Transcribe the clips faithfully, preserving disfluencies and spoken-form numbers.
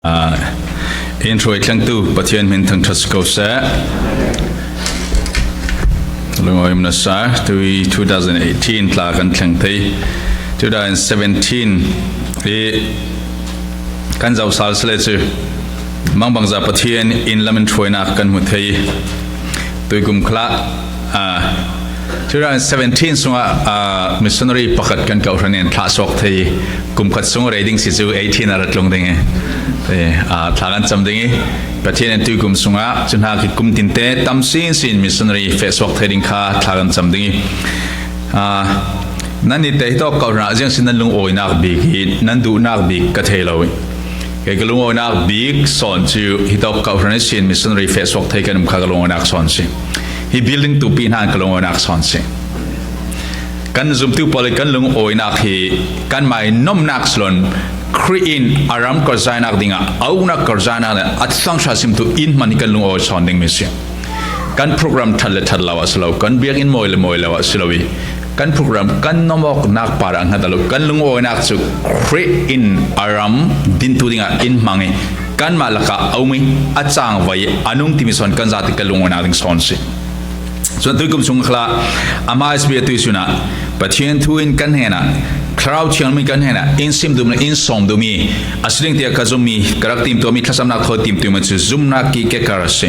Ah, in hruai thlengtu Pathian min thangṭhat si ko seh. Lungawi um nasa, tui two thousand eighteen tla kan thleng thei. Two thousand seventeen i kan zoh sal si le cu mangbangza Pathian in lam in hruainak kan hmu thei. Tuikum khal ah, ah, two thousand seventeen sungah, ah, missionary pakhat kan kohhran in thlah suak thei. Kum khat sung rei ding si cu eighteen a ra tlung ding i, eh, ah, thla kan cam ding i, Pathian in tuikum sungah cu hnak i kum tinte tam sinsin missionary feh suak thei ding kha thla kan cam ding i, ah, nan i te hitawk kohhran ah ziang si nan lungawinak bik hi nan duhnak bik ka thei lo i, kei ka lungawinak bik sawn cu hitawk kohhran ihsin missionary feh suak thei kan um kha ka lungawinak sawn si. Hi building tupi hna in ka lungawinak sawn si. Kan zumtu pawl i kan lungawinak hi kanmah i nomnak si loin Khrih in a ram karhzainak dingah a uknak karhzainak le a thluang hra simtu in hman hi kan lungawi sawn dingmi si. Kan program ṭhat le ṭhat lo ah si lo, kan biakinn mawi le mawi lo ah si lo i, kan program kan nom awknak parah hngat a lo, kan lungawinak cu Khrih in a ram dintu dingah in hmang i, kanmah lakah a um i, a cangvai i, a nung timi sawn kan zate kan lungawinak ding sawn si. Cun tuikum chung khal ah a hmaisabik tuisun ah Pathian thu in kan hnenah, Thlarau Thianghlim in kan hnenah in sim duhmi, in sawm duhmi a si ding tiah ka zummi, ka rak timtuahmi thlasamnak thawi timtuahmi cu zumnak i kekar a si.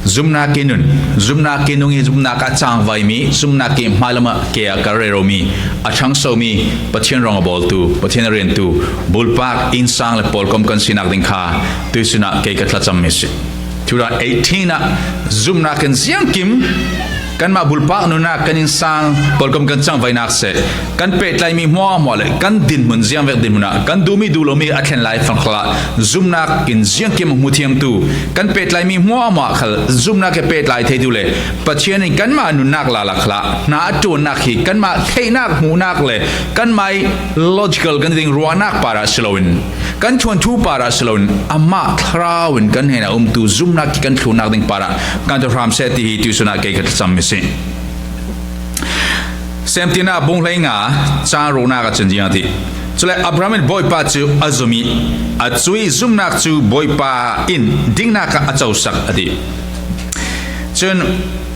Zumnak i nun, zumnak i nung i zumnak a cangvaimi, zumnak i hmailam ah ke a kar reromi, a ṭhangsomi, Pathian rawng a bawltu, Pathian a riantu, bulpak, innsang le pawlkom kan sinak ding kha tuisun ah kei ka thlacammi si. Two thousand eighteen ah zumnak in ziangkim kanmah bulpak nunnak, kan innsang pawlkom, kan cangvainak seh, kan pehtlaimi hmuahhmuah le kan dinhmun ziangvek dinhmun ah kan duhmi duh lomi a thlen lai fang khal ah zumnak in ziangkim a hmu thiamtu, kan pehtlaimi hmuahhmuah khal zumnak i pehtlai theitu le Pathian in kanmah nunnak lala khal ah hna a ṭuannak hi kanmah theihnak, hmuhnak le kanmah i logical kan ti ding ruahnak parah si loin, kan thuanthu parah si loin, amah Thlarau in kan hnenah umtu zumnak i kan thlunnak ding parah kan hram seh ti hi tuisun ah kei ka thlacammi si. Seemtirnak bung hleinga cang ruknak ah cun ziang a ti. Cule Abraham in Bawipa cu a zum i, a cuih zumnak cu Bawipa in dingnak ah a cosak a ti. Cun,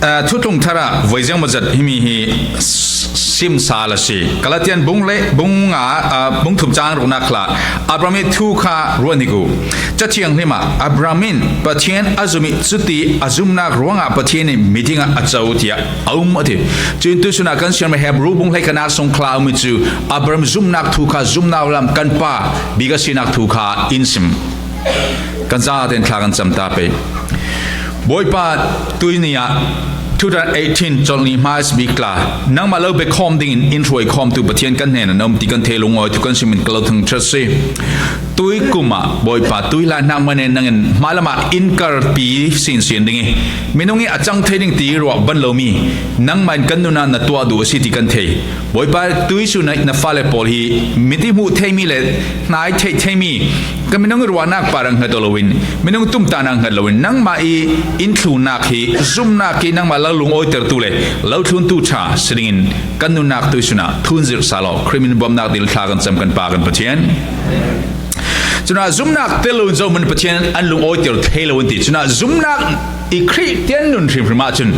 aa, Thutlung Thar ah voi ziangmawzat himi hi s-, sim sal a si. Galatian bung le, bung nga, aa, bung thum cang ruknak khal ah Abraham i thu kha ruat hnik u. Cathiang hlim ah Abraham in Pathian a zum i cuti a zumnak ruangah Pathian in miding ah a co tiah a um a ti. Cun tuisun ah kan siarmi Hebru bung hleikhatnak sung khal ah a um i cu Abraham zumnak thu kha zumnak lam kan pa bik a sinak thu kha in sim. Kan zaten thla kan cam ta pei. Bawipa, tui ni ah two thousand eighteen colh ni hmaisabik tla nangmah lo bekhawm dingin in hruai khawmtu Pathian kan hnenah na um ti kan thei lungawi tu kan simin ka lo thangṭhat si. Tui kum ah Bawipa, tui hla hnak hmanh in nangin hmailam ah in karpi sinsin ding i minung i a cang thei ding ti ruah ban lomi nangmah in kan nun ah na tuah duh a si ti kan thei. Bawipa, tuisun ah na fale pawl hi mit i hmuh theimi le hnai theih theimi kan minung i ruahnak parah hngat aw loin, minung tumtahnak hngat loin, nangmah i in thlunnak hi zumnak i nangmah lo lungawitertu le lo thluntu ṭha si dingin kan nunnak tuisun ah thlun zirh sal aw. Khrih min bawmhnak dil thla kan cam kan Pa kan Pathian. Cun ah zumnak tel loin zohman Pathian an lungawiter thei lo an ti. Cun ah zumnak i Khrihtian nun hrimhrim ahcun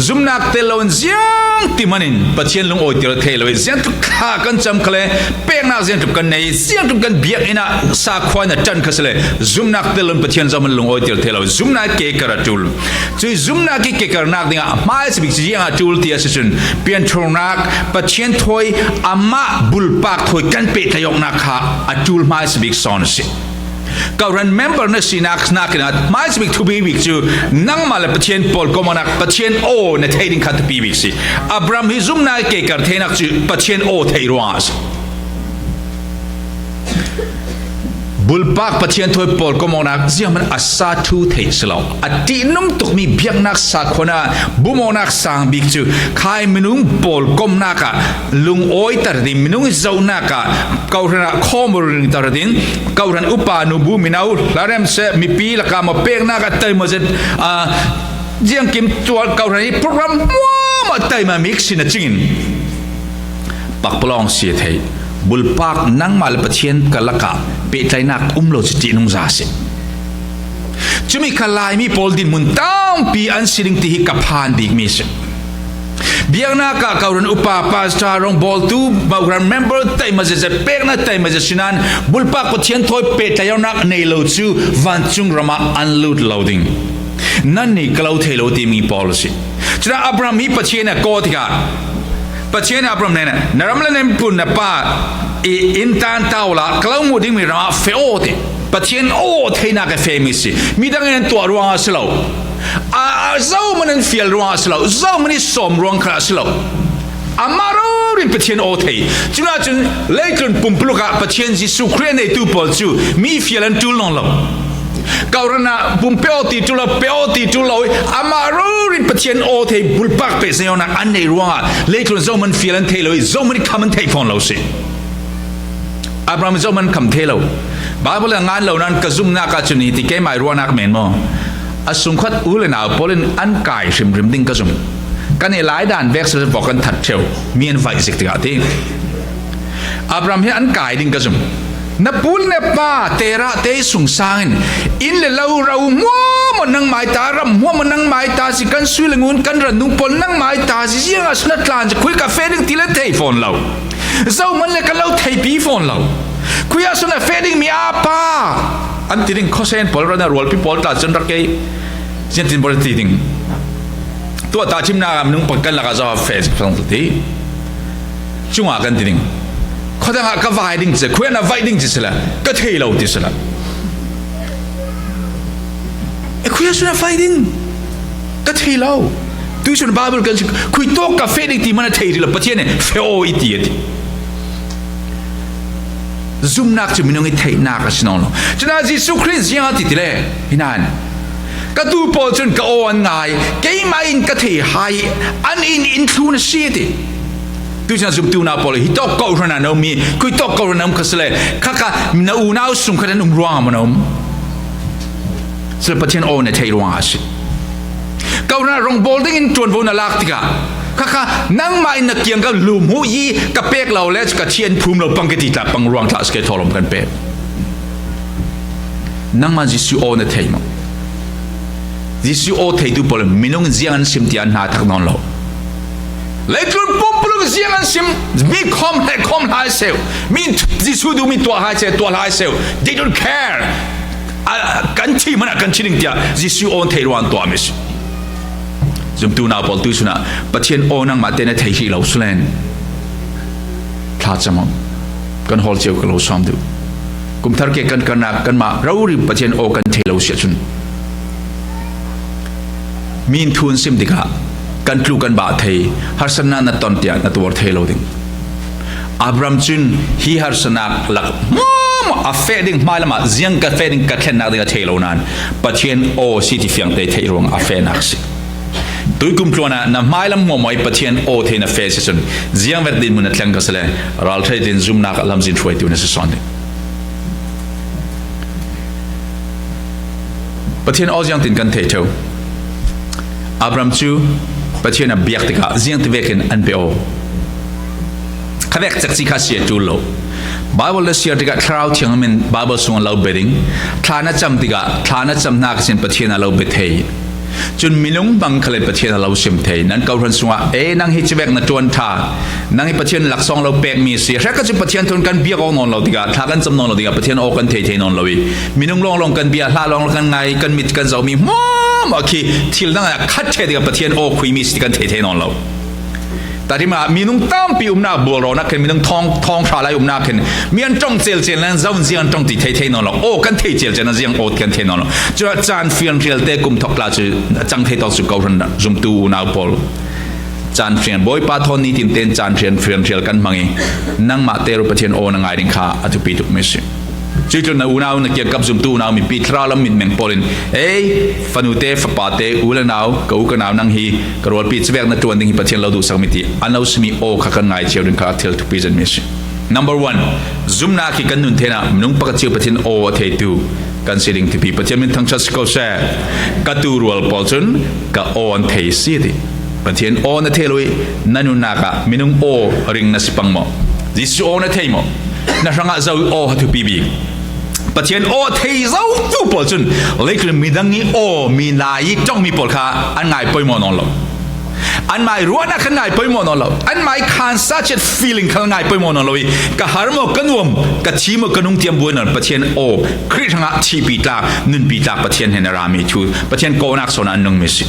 zumnak tel loin ziang ti hmanh in Pathian lungawiter thei lo i, ziangtluk thla kan cam khal le peknak ziangtluk kan nei, ziangtluk kan biakinn ah sakhuan a ṭan kha si le zumnak tel loin Pathian zohman lungawiter thei lo, zumnak i kekar a ṭul. Cui zumnak i kekarnak dingah hmaisabik ziang a ṭul ti a si cun pianṭhurnak, Pathian thawi, amah bulpak thawi kan pehtlai awknak kha a ṭul hmaisabik sawn a si. Kohhran member na sinak nakin ah hmaisabik thupi bik cu nangmah le Pathian pawlkom awknak, Pathian aw na thei ding kha thupi bik si. Abraham hi zumnak i kekar theinak cu Pathian aw theih ruangah a si. Bulpak Pathian thawi pawlkom awknak zianghman a sa thu theih si lo. A ṭihnung tukmi biaknak sakhuan ah bum awknak sang bik cu khai minung pawlkomnak ah lungawiter ding, minung i zohnak ah kohhran ah khawm ringter ding, kohhran upa, nubu, mino, hlarem seh, mipi lakah maw peknak a taima zet, aa, ziangkim tual kohhran i program hmuahhmuah taima mik sin a cingin pakpalawng si a theih. Bulpak nangmah le Pathian ka lakah Pehtlainak um lo cu ṭihnungza a si. Cumi kha Laimi pawl dinhmun tampi an si ding ti hi ka phan bikmi a si. Biaknak ah kawhhran upa, pastor, rawngbawltu, kawhhran member taima zetzet, peknak taima zet si nain bulpak Pathian thawi pehtlai lonak nei lo cu vancung ram ah an lut lo ding. Nannih ka lo thei lo timi pawl a si. Cun Abraham hi Pathian a kaw tikah Pathian in Abraham hnenah, "Na ram le na miphun, na pa i inn tan ta uhla, ka lo hmuh dingmi ram ah feh aw," ti. Pathian aw theinak a fehmi si. Midang in an tuah ruangah a si lo. A, a, zohman an fial ruangah a si lo. Zohman i sawm ruang khalah a si lo. Amah rori in Pathian aw thei. Cunah cun leitlun pumpuluk ah Pathian Jesuh Khrih a neitu pawl cu mi fial an ṭul nawn lo. Kawhhran ah pum pe aw ti ṭul lo, pe aw ti ṭul lo i amah rori in Pathian aw thei, bulpak pehtlai lonak an neih ruangah leitlun zohman fial an thei lo i zohman i kham an thei fawn lo si. Abraham zohman kham thei lo. Baibal a ngan lo nain ka zumhnak ah cun hi ti keimah i ruahnak men maw? A sungkhat u le nau pawl in an kai hrimhrim ding ka zum. Kan i lai dan vek sile vok kan that ṭheu, mi an vaih zik tikah ti. Abraham hi an kai ding ka zum. Na pu le na pa Terah te sungsang in inn le lo ro hmuahhmuah nangmai ta, ram hmuahhmuah nangmai ta si, kan sui le ngun, kan ran nung pawl nangmai ta si, ziangah sun a tlan si, khui ka feh ding ti le thei fawn lo. Zohman le ka lo theipi fawn lo. Khui ah sun a feh dingmi a pa an ti ding, khuasen pawl ran a rualpi pawl tla cun rak kei ziantin pawl ti ding. Tuah tahṭhimnak ah minung pakhat kan lakah zo a feh si fawn ti. Cungah kan ti ding. Khuadang ah ka vai ding ci, khuiah na vaih ding ci sila, ka thei lo ti sila. E, khuiah cun a vai ding, ka thei lo. Tuihsun Baibal kan si, khui tawk ka feh ding ti man a thei rih lo, Pathian e, feh aw i ti a ti. Zumhnak cu minung i theihnak a si nawn lo. Cun a Jesuh Khrih ziang a ti ti le, hi nain, ka tu pawl cun ka aw an ngai, keimah in ka thei hai, an in in thlun a si a ti. Tuchan zumtu unau pawl hi tawk kawhhran ah na um mi, khui tawk kawhhran ah um kha sile, khakha na unau sungkhat an um ruangah maw na um? Sile Pathian aw na theih ruangah a si. Kawhhran ah rongbawl dingin ṭuanvo na lak tikah, khakha nangmah in na kiangkap lum hmuh i ka pek lo le cu ka thi an phum lo pang ka ti tla pang ruang tla si ke thawhlawm kan pek. Nangmah Jesuh aw na thei maw? Jesuh aw theitu pawl in minung in ziang an sim tiah an hna thak nawn lo. Leitlun pumpuluk ziang an sim, mi khawm hleh khawm hlai seu, mi Jesuh duhmi tuah hlai seu, tuah hlai seu. They don't care. A, kan thi hmanh ah kan thi ding tiah Jesuh aw an thei ruang an tuahmi si. Zumtu unau pawl tuihsun ah Pathian aw nangmah te na thei hrih lo sulen. Thlacam aw. Kan hawl cio ka lo sawm duh. Kumthar ke kan karnak kanmah rori Pathian aw kan thei lo si ahcun, mi in thu an sim tikah kan tlu kan bah thei, harsatnak na ton tiah na tuar thei lo ding. Abraham cun hi harsatnak lak hmuahhmuah a feh ding, hmailam ah ziang ka feh ding, ka thlennak ding a thei lo nain Pathian aw si ti fiang te theih ruang a fehnak si. Tuikum tluan ah na hmailam hmuahhmuah i Pathian aw thei na feh si cun ziangvek dinhmun a thleng ka si le ralṭha tein zumnak ah lamzin hruaitu na si sawn ding. Pathian aw ziangtin kan theih ṭheu? Abraham cu Pathian a biak tikah ziangtivekin an pe aw. Khavek cekci kha si a ṭul lo. Baibal na siar tikah Thlarau Thiang min Baibal sung a lo be ding. Thla na cam tikah thla na cam hna kha sin Pathian a lo be thei. Cun minung hmang khal in Pathian a lo sim thei. Nan kawhhran sungah, "E, nang hi civek na ṭuan ṭha. Nang hi Pathian laksawng lo pekmi a si. Hrekka cu Pathian thun kan biak awk nawn lo tikah, thla kan cam nawn lo tikah, Pathian aw kan thei thei nawn lo i, minung lawnglawng kan bia, hla lawnglawng kan ngai, kan mit kan zohmi hmuahhmuah khi thil dang ah khat ṭheh tikah Pathian aw khuimi a si ti kan thei thei nawn lo." Tahṭhim ah minung tampi umnak bualrawnak khin, minung thawng, thawng hra lai umnak khin, mi an ṭong celcel nan zoh in ziang an ṭong ti thei thei nawn lo. Aw kan thei celcel nan ziang aw kan thei nawn lo. Cun caan fianrial te kum thawk tla cu a cang thei tawk cu kawhhran zumtu unau pawl. Caan fian, Bawipa thawn nitin tein caan fian, fianrial kan hmang i, nangmah te ruh Pathian aw na ngai ding kha a thupi tukmi a si. Cuih tlun na unau, na kiangkap zumtu unau mipi, thlarau lam mitmeng pawl in, "Ei, fanute, fapate, u le nau, ka u ka nau, nang hi ka rualpi civek na ṭuan ding hi Pathian lo duhsakmi," ti an lo simi aw kha kan ngai cio ding kha thil thupi zetmi a si. Number one, zumnak hi kan nun theinak minung pakhat cio Pathian aw a theitu kan si ding thupi. Pathian min thangṭhat si ko seh. Ka tu rual pawl cun ka aw an thei si ti. Pathian aw na thei lo i na nunnak ah minung aw ring na si pang maw? Jesuh aw na thei maw? Na hrangah zo aw a thupi bik. Pathian aw thei zotu pawl cun leitlun midang i aw mi lai i ṭong mi pawl kha an ngai poimawh nawn lo. Anmah i ruahnak khan ngai poimawh nawn lo. Anmah i khansa chet feeling khal ngai poimawh nawn lo i ka har maw, ka nuam, ka thi maw, ka nung tiam buai nawn. Pathian aw, Khrih hrangah thihpi tlak, nunpi tlak Pathian hnen a rami thu, Pathian kawhnak sawn ah an nungmi si.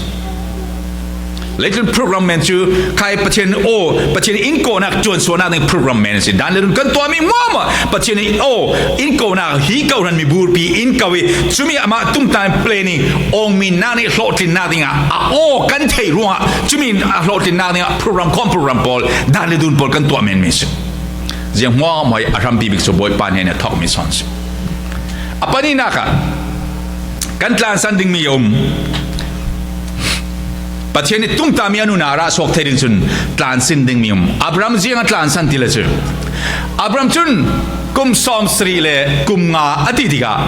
Leitlun program men cu khai Pathian aw, Pathian in kawhnak ṭuansuahnak ding program men a si. Dan le dun kan tuahmi hmuahhmuah Pathian aw, in kawhnak hi kohranmi burpi in ko i cumi amah tumtang planning awngmi nak nih hlawhtlinnak dingah a aw kan theih ruangah cumi a hlawhtlinnak dingah program khawm program pawl dan le dun pawl kan tuah menmi si. Ziang hmuahhmuah a hrampi bik cu Bawipa hnen a thawkmi sawn si. A pahnihnak ah kan tlansan dingmi a um. Pathian i tumtahmi a nunnak a rah suak thei ding cun tlansin dingmi um. Abraham ziang a tlansan ti le cu Abraham cun kum sawm sarih le kum nga a ti tikah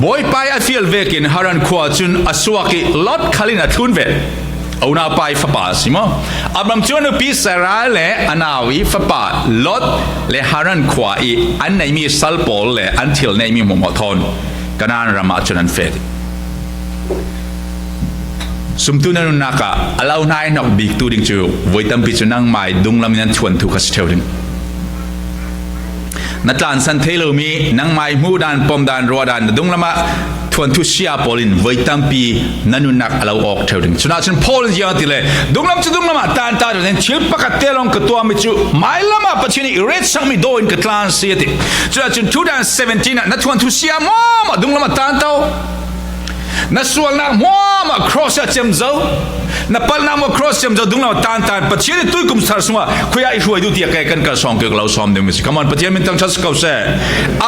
Bawipa i a fial vekin Haran khua cun a suak i Lot khal in a thlun ve. A unaupa i fapa a si maw? Abraham cu a nupi Sarai le a nau i fapa Lot le Haran khua i an neihmi sal pawl le an thil neihmi hmuahhmuah thawn Kanaan ram ah cun an feh dih. Sumtu na nunnak ah a lo hnaihnok biktu ding cu voi tampi cu nangmai dunglam in an thuanthu kha si ṭheu ding. Na tlansan thei lomi, nangmai hmuh dan, pom dan, ruah dan, na dunglam ah thuanthu sia pawl in voi tampi na nunnak a lo awk ṭheu ding. Cunah cun Paul in ziang a ti le, dunglam cu dunglam ah tan ta ṭheu ding, thil pakhat te lawng ka tuahmi cu mailam ah Pathian i retsakmi daw in ka tlan si a ti. Cunah cun two thousand seventeen ah na thuanthu sia hmuahhmuah dunglam ah tan ta u. Na sualnak hmuahhmuah cross ah cem zo. Na palhnak hmuah cross cem zo, dunglam ah tan ta in Pathian in tuikum sar sungah khui ah i hruai duh tiah ke kan kal sawng ke ka lo sawm ding mi si. Come on, Pathian min thangṭhat si ko seh.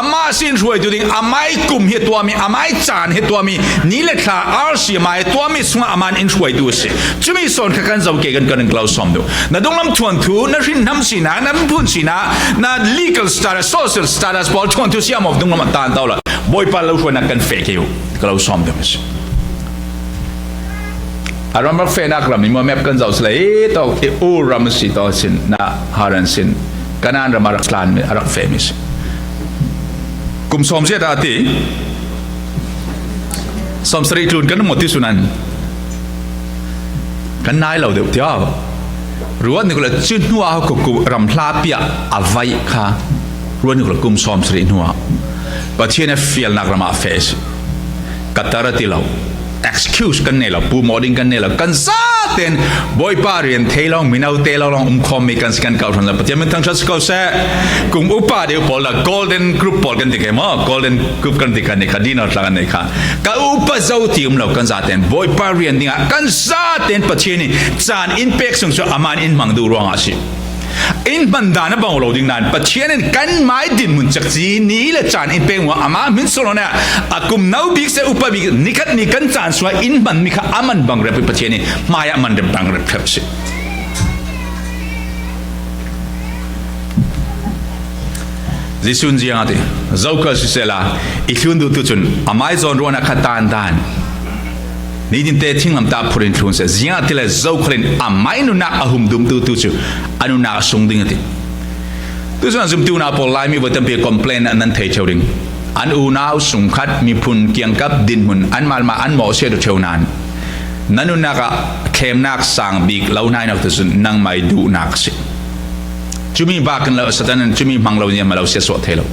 Amah si in hruai duh ding, amah i kum hi a tuahmi, amah i caan hi a tuahmi, ni le thla arsi amah i tuahmi sungah amah in hruai duh a si. Cumi sawn kha kan zo ke kan kal in ka lo sawm duh. Na dunglam thuanthu, na hrinhnam sinak, na miphun sinak, na legal status, social status pawl thuanthu siam awk dunglam ah tan ta u la. Bawipa lo hruainak kan feh ke u. Ka lo sawm deuh a si. A ram rak fehnak ram i maw map kan zoh si le, i tawk i Ur ram a si tawk sin, na Haran sin, Kanaan ram a rak tlan mi, a rak feh mi si. Kum sawm zia ta a ti, sawm sarih tlun kan maw ti sun an kan nai lo deuh tiau. Ruat nik le cu hnu a khuaku ram hla piah a vaih kha ruat nik le kum sawm sarih hnu ah Pathian a fialnak ram ah feh a si. Ka tar a ti lo. Excuse kan nei lo, pu maw ding kan nei lo. Kan zaten Bawipa rian thei lawng, mino te lo lawng um khawmmi kan si kan kau hran lo. Pathian min thangṭhat si ko seh. Kum upa deuh pawl la golden group pawl kan ti ke maw? Golden group kan ti kan ni kha, dinner tla kan nei kha. Ka upa zo ti um lo kan zaten Bawipa rian dingah kan zaten Pathian in caan in pek sung cu amah in hmang duh ruangah a si. In hman dan a bang lo ding nain Pathian in kan mai dinhmun cekci ni le caan in pek muah amah hmin solo na a kum no bik se upa bik nikhat ni kan caan sungah in hman mi kha a man bang rep Pathian in hmai ah man rep bang rep rep si. Jesuh in ziang a ti, zokhal sisehla i thlun duhtu cun amai zawn ruahnak kha tan dan. Nitin te thinglam tah phur in thlun seh, ziang a ti le zokhal in amai nunnak a hum dumtu tu cu a nunnak a sung ding a ti. Tu cun a zumtu unau pawl Laimi voi tampi complain an nan thei ṭheu ding. An unau sungkhat miphun kiangkap dinhmun anmah mah an mawh sia ṭheu nan na nunnak ah thlemnak sang bik lo hnainak tu cun nangmai duhnak a si. Cumi bak in lo, Satan in cumi hmang lo nih a lo siatsuah thei lo.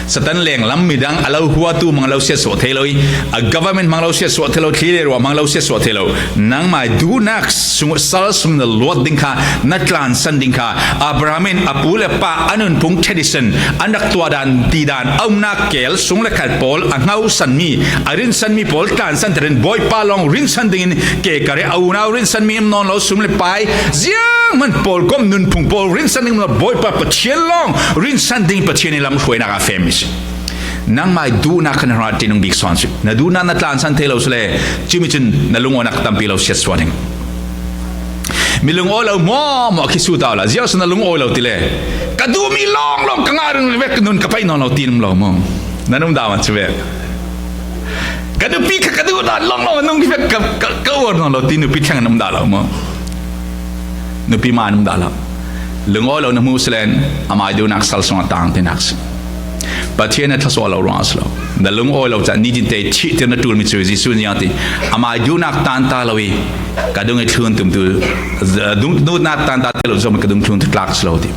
Satan lenglam midang a lo huatu hmang lo siatsuah thei lo i, a government hmang lo siatsuah thei lo, thli le ruah hmang lo siatsuah thei lo. Nangmai duhnak sung, sal sung na luat ding kha, na tlansan ding kha, Abraham in a pu le pa a nunphung tradition, an rak tuah dan, ti dan, a umnak kel, sung le khat pawl, a hngausanmi, a rinsanmi pawl tlansan terin Bawipa lawng rinsan dingin ke kar i a unau rinsanmi um nawn lo, sum le pai, zianghman pawl, kom nunphung pawl rinsan ding um lo, Bawipa Pathian lawng rinsan ding Pathian i lam hruainak a fehmi si. Nangmai duhnak khan hrangah ṭihnung bik sawn si. Na duhnak na tlansan thei lo si le, cumi cun na lungawinak tampi lo siatsuah ding. Mi lungawi lo hmuahhmuah khi su ta la, ziah si na lungawi lo ti le, ka duhmi lawnglawng ka ngah ring vek nun ka paih nawn lo ti nung lo maw? Nan um dah man si ve. Ka nupi kha ka duh dan lawnglawng a nung vek ka, ka, ka uar nawn lo ti nupi thleng an um dah lo maw? Nupi mah an um dah lo. Lungawi lo na hmuh si len, amai duhnak sal sungah tang tinak si. Pathian a thluasuah lo ruangah si lo. Na lungawi lo caah nitin te thihtir na ṭul mi cu Jesuh in ziang ti, amai duhnak tanta lo i ka dung i thlun tumtu, dung, duhnak tanta te lo zong ka dung thlun tu tlak si lo ti.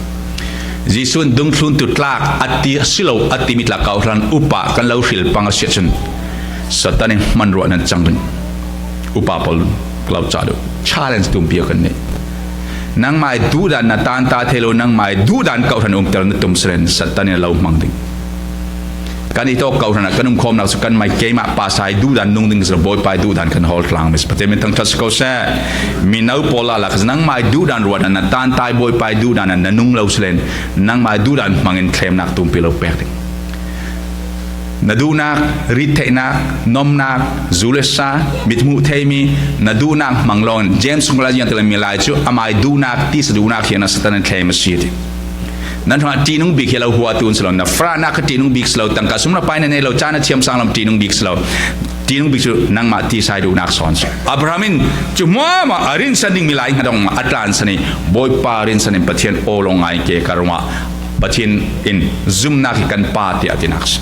Jesuh in dung thlun tu tlak a ti si lo a timi tla kau hlan upa kan lo hril pang a si ahcun Satan in hmanruah nan cang ding. Upa pawl ka lo ca duh. Challenge tumpi a kan neih. Nangmai duhdan na tanta thei lo, nangmai duhdan kau hran umter na tum selen Satan in a lo hmang ding. Kan i tawk kau hran ah kan um khawmnak cu kanmai keimah pasai duhdan nung ding si lo, Bawipai duhdan kan hawl tlang mi si. Pathian min thangṭhat si ko seh. Mino pawl lala kha nangmai duhdan ruat na tanta i Bawipai duhdan na nung lo selen nangmai duhdan hmangin thlemnak tumpi lo pek ding. Na duhnak, rittheihnak, nomnak, zu le sa, mithmuh theimi, na duhnak hmang lawngin James sung lai ziang te le milai cu amai duhnak, tisa duhnak hi a na Satan in thlem a si ti. Nan hrangah ṭihnung bik hi a lo hua tu si lo, na farahnak kha ṭihnung bik si lo, tangka sum na pai na nei lo, ca na thiam sang lo, ṭihnung bik si lo. Ṭihnung bik cu nangmah tisa i duhnak sawn si. Abraham in cu hmuahhmuah a rinsan ding milai hnga dong a tlansan i Bawipa rinsan in Pathian aw lawng ngai ke ka ruangah Pathian in zumnak hi kan pa tiah a tinak si.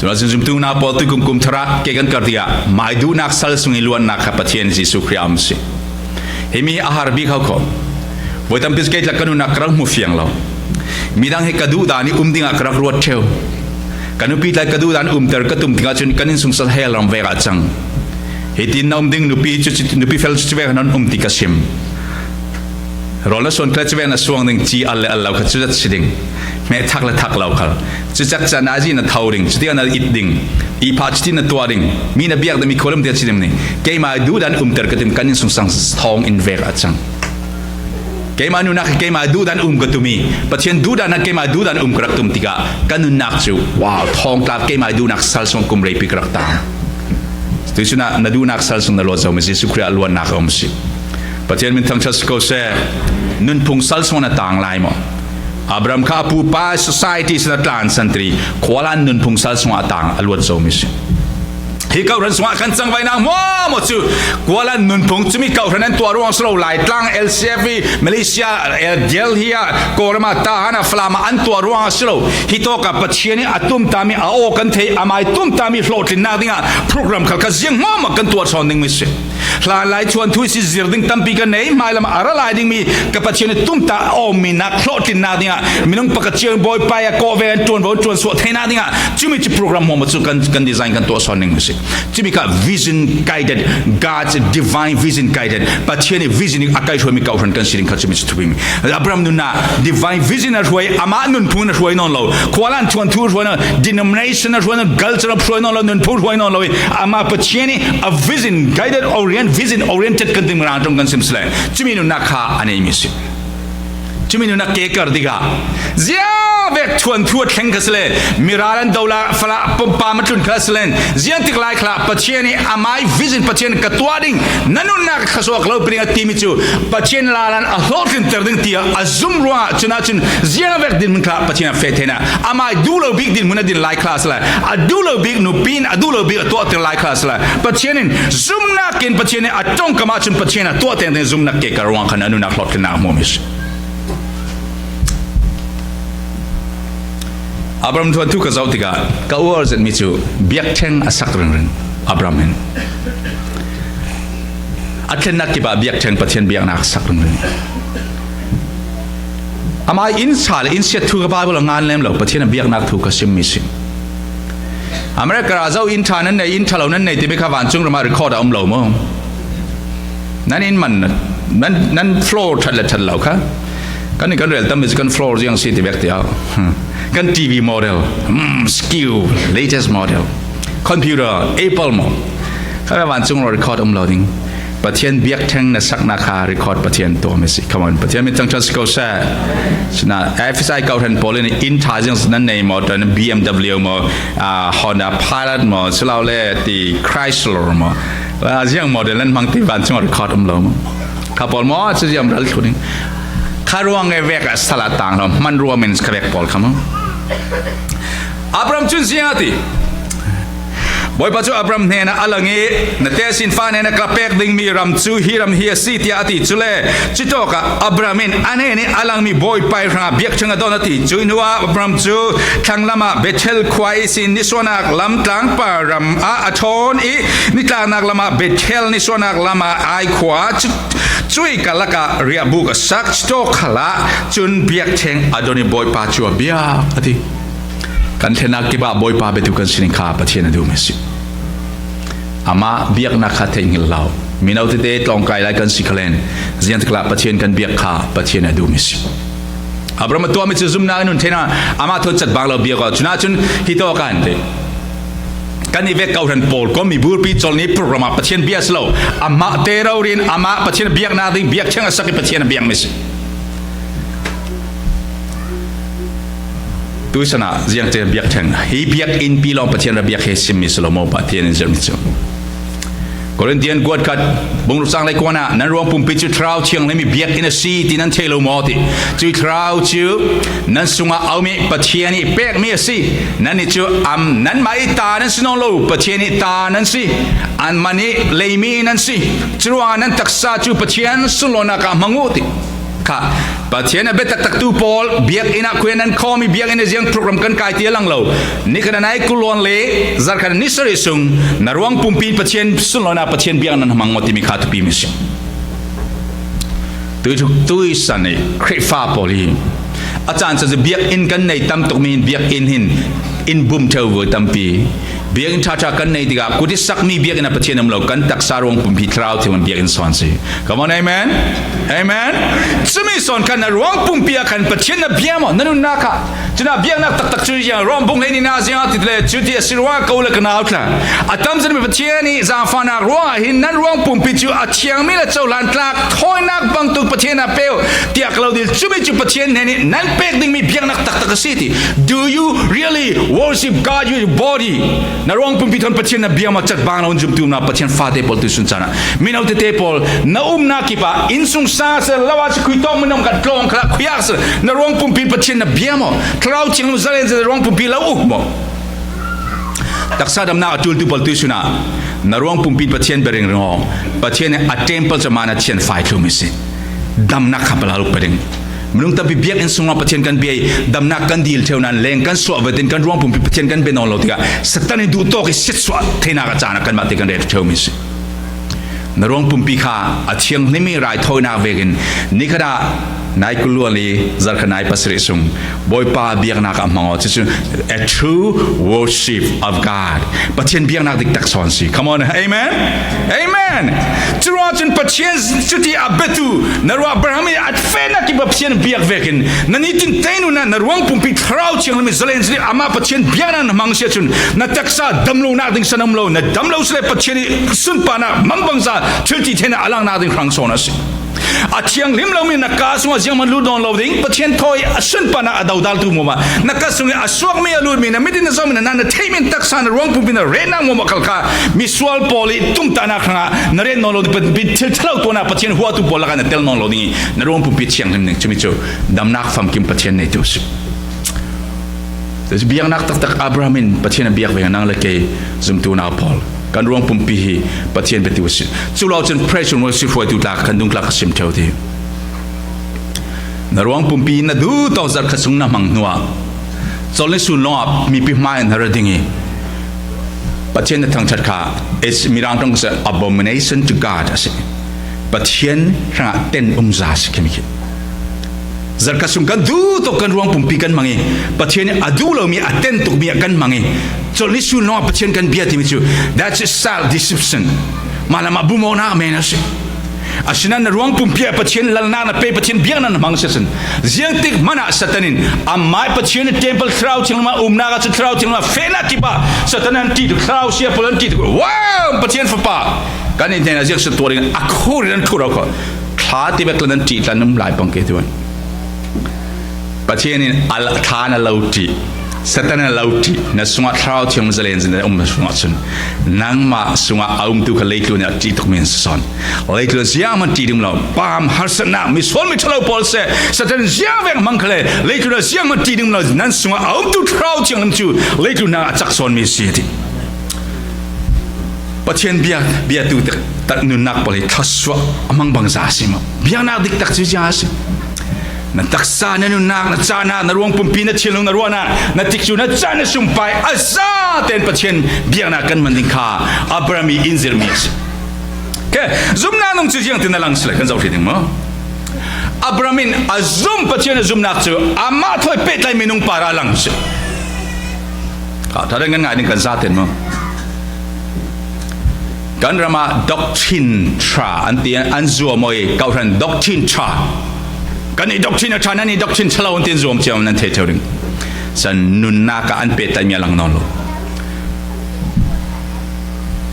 Cun a zumtu na pawl tu kumkum thar ah ke kan kar tikah mai duhnak sal sung i luannak kha Pathian Jesuh Khrih a um si. Himi a har bik hau kho. Voi tampi cu kei tla ka nunnak ka rak hmu fiang lo. Midang hi ka duh dan i um dingah ka rak ruat ṭheu. Ka nupi tla ka duh dan umter ka tum tikah cun kan innsungsal hell ram vek ah cang. Hitin na um ding nupi cu, nupi fel cu vek nan um ti ka sim. Rawl na suan kha le cuvek na suang ding, ci al le al lo kha cuzat si ding. Hmeh thak le thak lo khal. Cucak ca nazi na tho ding, cuti na it ding. I pha cuti na tuah ding. Mi na biak ding, mi khualam tiah ci ding ni. Keimah duhdan umter ka tim kan innsungsang thawng in vek a cang. Keimah nunnak hi keimah duhdan um ka tumi. Pathian duhdan ah keimah duhdan um ka rak tum tikah kan nunnak cu, wow, thawng tla keimah duhnak sal sung kum reipi ka rak ta. Tuisun ah na duhnak sal sung na luat zomi Jesuh Khrih ah luatnak a um si. Pathian min thangṭhat si ko seh. Nunphung sal sung na tang lai maw? Abraham kha a pupa society sin a tlan santri khualan nunphung sal sung a tang a luat zomi si. Hi kawhhran sungah kan cangvaihnak hmuahhmuah cu khualan nunphung cumi kawhhran an tuah ruang si lo, Laitlang, L C F i, Malaysia, Delhi ah, Kawlram ah, Tahan ah, Falam ah an tuah ruang a si lo. Hi tawk ah Pathian i a tumtami a aw kan thei, amai tumtami hlawhtlinnak dingah program khal kha ziang hmuahhmuah kan tuah sawn dingmi si. Hlanlai chuan thu i si zir ding tampi kan nei, hmailam a ra lai dingmi ka Pathian i tumta a awmmi nak hlawhtlinnak dingah minung pakhat ciang Bawipa a kawh ve an ṭuan vo, an ṭuan suah theinak dingah cumi cu program hmuahhmuah cu kan, kan design kan tuah sawn dingmi si. Cumi kha vision guided, God's divine vision guided. Pathian i vision i a kaihhruaimi kawhhran kan si ding kha cumi cu thupimi. Abraham nunnak divine vision a hruai, amah nunphung in a hruai nawn lo. Khualan chuan thu a hruai nawn, denomination a hruai nawn, culture a hruai nawn lo, nunphung hruai nawn lo i amah Pathian i a vision guided, orient, vision oriented kan timi rang ṭong kan sim si le. Cumi nunnak kha a neimi si. Cumi nunnak ke kar tikah ziang vek thuanthu a thleng kha si le, miral an do la, fala pumpa ma tlun kha si len, ziang tik lai khalah Pathian i amai vision Pathian ka tuah ding, na nunnak ka suak lo pi ding a timi cu Pathian lalan a hlawhtlinter ding tiah a zum ruangah cun ahcun ziang vek dinhmun khalah Pathian a feh theinak, amai duh lo bik dinhmun a din lai khalah si lai, a duh lo bik nupi in a duh lo bik a tuahter lai khalah si lai, Pathian in zumnak in Pathian in a ṭongkam ahcun Pathian a tuah tengteng zumnak ke ka ruang khan a nunnak hlawhtlinnak a hmuhmi si. Abraham thuanthu ka zoh tikah ka uar zetmi cu biakṭheng a sak ringring. Abraham hin a thlennak kip ah biakṭheng Pathian biaknak a sak ringring. Amah inn sa le inn siat thu ka Bible a ngan lem lo, Pathian a biaknak thu ka simmi si. America rah zo inn ṭha nan nei, inn ṭha lo nan nei timi kha vancung ram ah record a um lo maw? Nan inn man, nan, nan floor ṭhat le ṭhat lo kha. Kan, kan rel tam mi cu kan floor ziang si ti vek tiah. Hmm. Kan T V model, hmm, skew, latest model. Computer, Apple maw? Kha vancung ram record um lo ding. Pathian biakṭheng na saknak kha record Pathian tuahmi si. Come on, Pathian min thangṭhat si ko seh. Sina, F S I kawhhran pawl in inn ṭha ziang nan nei maw, B M W maw, ah, Honda Pilot maw, si lo le ti Chrysler maw. Ah, ziang model nan hmang ti vancung record um lo maw. Kha pawl maw, cu ziam ral thlu ding. Kha ruang e vek a sal a tang lo, hman ruang min kha vek pawl kha maw. Abraham cun ziang a ti. Bawipa cu Abraham hnenah a lang i, na tesinfa hnenah ka pek dingmi ram cu hi ram hi a si, tiah a ti. Cule cutawkah Abraham in a hnen i a langmi Bawipa ih hrangah biakṭheng a don a ti. Cuih hnuah Abraham cu thlanglamah Bethel khua ihsin nisuahnak lam tlangpar ram ah a ṭhawn i, nitlaknak lamah Bethel, nisuahnak lamah Ai khua, cu, cuih karlak ah riahbuk a sak, cutawk khalah cun biakṭheng a don i Bawipa cu a biak a ti. Kan thlennak kipah Bawipa biatu kan sining kha Pathian a duhmi si. Amah biaknak kha theihhngalh lo. Mino tete tlawngkai lai kan si khalen, ziangtiklah Pathian kan biak kha Pathian a duhmi si. Abraham a tuahmi cu zumnak in nun thei hna, amah thawn catbang lo biak aw. Cunah cun hi tawk ah hin te kan i vek kohhran pawl, kommi burpi colhni program ah Pathian bia si lo. Amah te rori in amah Pathian biaknak ding biakṭheng a sak i Pathian a biakmi si. Tuisan ah ziangte biakṭheng, hi biakinn pi lawng Pathian ra biak he simmi si lo maw, Pathian in zirhmi cu. Korintian kuat khat, bung ruk cang lei kuan ah, nan ruang pumpi cu Thlarau Thianghlim i biakinn a si ti nan thei lo maw ti. Cuih Thlarau cu nan sungah a um i Pathian i pekmi a si. Nannih cu am, nanmah i ta nan si nawn lo, Pathian i ta nan si. Anmah nih leimi nan si. Curuangah nan taksa cu Pathian sunlawinak ah hmang uh ti. Kha, Pathian a bia taktaktu pawl biakinn ah khui an nan khawm i biakinn a ziang program kan kai ti a lang lo. Nikhat a nai kul luan le zarhkhat a nisarih sung na ruang pumpi Pathian sunlawinak, Pathian biaknak nan hmang maw timi kha thupi mi si. Tui, tuisan i Khrihfa pawl hi a caan cu biakinn kan nei tam tukmi in biakinn hin in bum ṭheu ve tampi. Biakinn ṭhaṭha kan nei tikah kut i sakmi biakinn ah Pathian um lo, kan taksa ruang pumpi Thlarau Thianghlim biakinn sawn si. Come on, amen. Amen. Cumi sawn khan na ruang pumpi ah khan Pathian na bia maw, na nunnak kha. Cunah biaknak taktak cu ziang, Rom bung hleihnih ah ziang a ti le, cuti a si ruangah ka u le ka nau tla, a tamzet mi Pathian i zaangfahnak ruangah hin nan ruang pumpi cu a thiangmi le cohlan tlak thawinak bangtuk Pathian a pe uh, tiah ka lo dil. Cumi cu Pathian hnen i nan pek dingmi biaknak taktak a si ti. Do you really worship God with your body? Na ruang pumpi thawn Pathian na bia maw? Catbang lo in zumtu umnak Pathian fate pawl tuisun caan ah, mino tete pawl, na umnak kip ah, innsungsang a si lo ah si, khuitawk minung khat tlawng khalah khuiak si, na ruang pumpi Pathian na bia maw? Thlarau Thianghlim zalen zalen na ruang pumpi lo uk maw? Taksa damnak a ṭultu pawl tuisun ah, na ruang pumpi Pathian bia ringring aw. Pathian a temple cu mah na thianfai thlumi si. Damnak kha pala lo pe ding. Minung tampi biakinn sungah Pathian kan bia i damnak kan dil ṭheu nain leng kan suah vetin kan ruang pumpi Pathian kan bia nawn lo tikah Satan in duhtawk i siatsuah theinak a caan ah kanmah te kan ret ṭheumi si. Na ruang pumpi kha a thianghlim i raithawinak vekin nikhat ah nai kul luan i zarhkhat nai pasarih sung Bawipa biaknak a hmang aw. Cucu a true worship of God. Pathian biaknak diktak sawn si. Come on, amen. Amen. Curuangah cun Pathian cuti a biatu na ruah Abraham i a fehnak i Pathian biak vekin na nitin tei nun ah na ruang pumpi Thlarau Thianghlim i zalen zalen amah Pathian biaknak na hmang si ahcun na taksa damlonak ding san um lo, na dam lo si le Pathian i sunparnak mangbangza thil ti theinak a langnak ding hrang sawn a si. A thianghlim lomi na kaa sungah zianghman lut nawn lo ding, Pathian thawi a sunparnak a dodaltu hmuahmah, na ka sung i a suakmi a lutmi, na mit in na zohmi, na na theihmi in taksa na ruang pumpi na retnak hmuahmah khal kha misual pawl i tumtahnak hrangah na ret nawn lo ding, Pathian thil ṭhalo tuahnak Pathian huatu pawl lakah na tel nawn lo ding i na ruang pumpi thianghlim ding. Cumi cu damnak famkim Pathian neitu a si. Biaknak taktak Abraham in Pathian a biak ve, nang le kei zumtu nau pawl, kan ruang pumpi hi Pathian biatu a si. Cu lo cun praise and worship hruaitu tla kan dungtla ka sim ṭheu ti. Na ruang pumpi na duh tawk zarhkhat sung na hmang hnuah colhni sun lawngah mipi hmai na ra ding i Pathian na thangṭhat kha, it's Mirang ṭong ka si, abomination to God a si. Pathian hrangah ten umza a si khimi khi. Zarhkhat sung kan duh tawk kan ruang pumpi kan hmang i Pathian a duh lomi a ten tukmi ah kan hmang i colhni sun lawngah Pathian kan bia timi cu, that's self deception. Mah lam ah bumawhnak men a si. Asinain na ruang pumpi ah Pathian lalnak na pe, Pathian biaknak na hmang si ahcun ziangtik hmanh ah Satan in amah Pathian i temple Thlarau Thianghlim ah umnak ah cun Thlarau Thianghlim ah fehnak kip ah Satan an ṭih tuk, thlarau sia pawl an ṭih tuk. Wow! Pathian fapa kan in hnen a ziak si tuah ding a khur in an khur kho. Thla ti bek tla nan ṭih tla nan um lai pang ke tuan. Pathian in a la-, thla na lo ṭih, Satan na lo ṭih, na sungah Thlarau Thianghlim zalen zin a um na sungah cun nangmah sungah a umtu kha leitlun ah ṭih tukmi an si sawn. Leitlun ah zianghman ṭih ding lo, pam, harsatnak, misual mi ṭhalo pawl seh, Satan ziangvek hmang khal le leitlun ah zianghman ṭih ding lo, nan sungah a umtu Thlarau Thianghlim cu leitlun hna a cak sawnmi si a ti. Pathian bia, biatu tak, tak nunnak pawl hi thluasuah a mang bangza a si maw? Biaknak diktak cu ziang a si. Na taksa, na nunnak, na cahnak, na ruang pumpi, na thinlung, na ruahnak, na tikcu, na caan, na sumpai, a zaten Pathian biaknak kan hman ding kha Abraham i in zirhmi a si. Khe, zumnak nung cu ziangtin a lang si le kan zoh hrih ding maw? Abraham in a zum, Pathian a zumnak cu amah thawi pehtlaimi nung parah a lang si. Kha, ṭha dang kan ngai ding kan zaten maw? Kan ram ah doctrine ṭha an ti, an zuam aw i, kawhhran doctrine ṭha. Kan i doctrine a ṭha, nan i doctrine ṭha lo an ti, an zuam ciam nan thei ṭheu ding. San nunnak ah an pehtlaimi a lang nawn lo.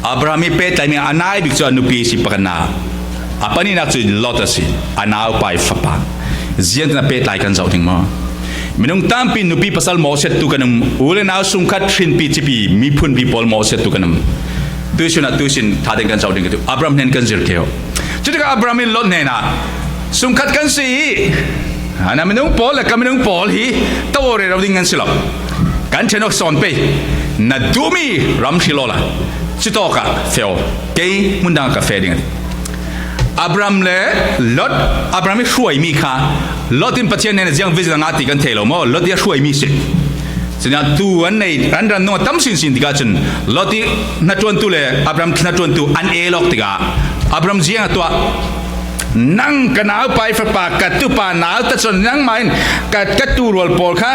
Abraham i pehtlaimi a nai bik cu a nupi si pakhatnak, a pahnihnak cu Lot a si, a naupai fapa. Ziangtin a pehtlai kan zoh ding maw? Minung tampi nupi pasal mawhsiattu kan um, u le nau sungkhat hrinpi cipi miphunpi pawl mawhsiattu kan um. Tuisun ah tuisun ṭha ding kan zoh ding ka duh. Abraham hnen kan zir keu. Cutikah Abraham in Lot hnenah, sungkhat kan si i, a na minung pawl le ka minung pawl hi to aw rero ding kan si lo. Kan ṭhen awk sawn pei, na duhmi ram hril awla cutawkah feh aw, kei hmun dangah ka feh ding a ti. Abraham le Lot, Abraham i hruaimi kha Lot in Pathian hnenah ziang vision a ngah ti kan thei lo maw? Lot i a hruaimi si. Cun tu an nei, an ran nung a tam sinsin tikah cun Lot i hnaṭuantu le Abraham hnaṭuantu an el awk tikah Abraham ziang a tuah. Nang ka naupai fapa, ka tupa nau ta sawn, nangmah in ka, ka tuurual pawl kha,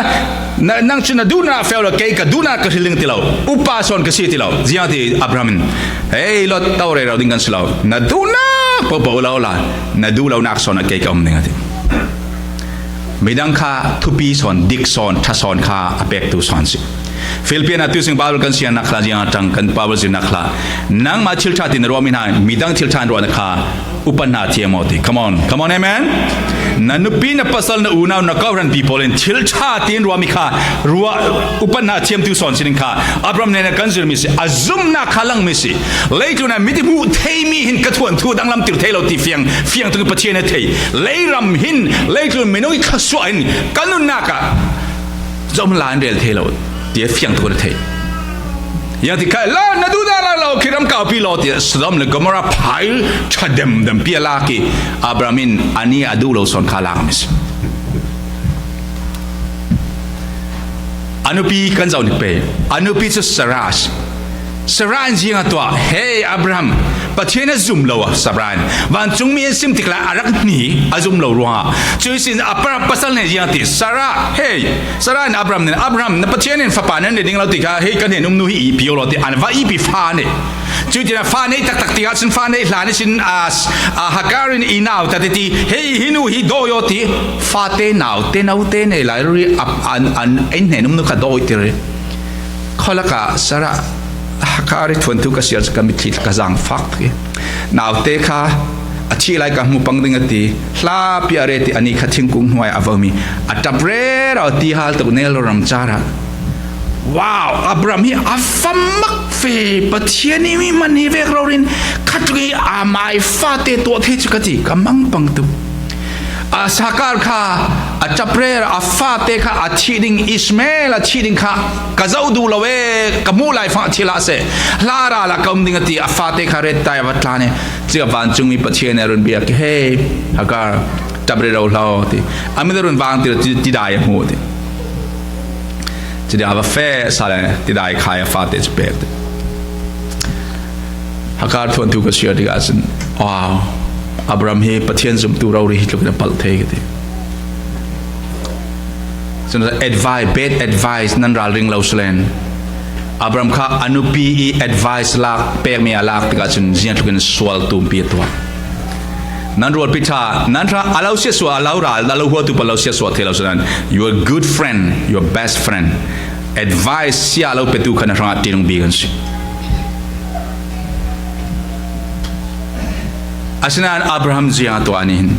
na, nang cu na duhnak feh awla kei ka duhnak ka hril ding ti lo, upa sawn ka si ti lo. Ziang ti Abraham in, hei Lot, to rero ding kan si lo, na duhnak pohpoh la awla, na duh lonak sawn ah kei ka um ding a ti. Midang kha thupi sawn, dik sawn, ṭha sawn kha a pektu sawn si. Filipi ah tuising Bible kan siarnak hla ziang a ṭang, kan Bible zirnak hla. Nangmah thil ṭha tin na ruahmi hna, midang thil ṭha in ruahnak kha upat hna thiam aw ti. Come on, come on, amen. Na nupi, na pasal, na unau, na kawhhranpi pawl in thil ṭha tin ruahmi kha ruah, upat hna thiamtu sawn si ding kha Abraham hnenah kan zirmi si, a zumnak kha langmi si. Leitlun ah mi ti hmuh theimi hin ka thuanthu danglam tir thei lo ti fiang, fiang tuk Pathian a thei. Leiram hin, leitlun minung i thluasuah hin ka nunnak ah zohman la an rel thei lo, tiah fiang tuk a thei. Yang ti kha, la na duhnak lak lo, khi ram kaupi law, tiah Sodom le Gomorrah phai ṭha demdem pi a lak i, Abraham in ani a duh lo sawn kha lak a mi si. A nupi kan zoh ning pei, a nupi cu Sarah a si. Sarah in ziang a tuah, hei Abraham, Pathian a zum lo a, Sarah in. Vancungmi an sim tik lai a rak hni, a zum lo ruangah. Cuihsin a pa-, pasal nih ziang ti, Sarah, hei, Sarah in Abraham nih, Abraham, na Pathian in fapa nan nih ding lo ti kha, hei, ka hnen um nu hi ihpi aw law ti, an va ihpi fa nih. Cutin a fa nih taktak tikah cun fa nih hlan ihsin, a, a Hagar in i nau ta ti, hei, hi nu hi dawi aw ti, fate nau te no te nei lai ruri a, an, an, in hnen um nu kha dawi ti ruri. Khualak ah Sarah, Hagar i thuanthu ka siar cu ka mitthli ka zaang fak tuk i, naute kha a thih lai ka hmu pang ding a ti. Hlapi a ret i ani kha thingkung hnuai a vomi a ṭap rero ti hal tuk Nel ram car ah. Wow, Abraham hi a va mak ve, Pathian i mi hman hi vek rori in khatluk i amai fate tuah thei cu ka ti, ka mang pang tuk. A Hagar kha a ṭap rero, a fate kha a thih ding, Ishmael a thih ding kha ka zoh duh lo e, ka hmuh lai fang a thih hlah seh, hla ral ah ka um ding a ti, a fate kha ret tai a va tlan e. Cik a vancungmi Pathian a run biak i, hei Hagar, ṭap rero hlah aw ti. A min a run vang ti, ti, tidai a hmuh ti. Cidi a va feh sa le tidai khai a fate cu pek ti. Hagar thuanthu ka siar tikah cun, wow, Abraham hi Pathian zumtu rori hi tluk in a palh thei ka ti. Cun advice, bad advice nan ralring lo salen. Abraham kha a nupi i advice lak, pekmi a lak tikah cun ziangtluk in sual tumpi a tuah. Nan rualpi ṭha, nan ṭha, a lo siatsuah, a lo ral, a lo huatu pa lo siatsuah thei lo salen. Your good friend, your best friend. Advice sia lo petu kha na hrangah ṭihnung bik an si. Asinain Abraham ziang a tuah anih hin.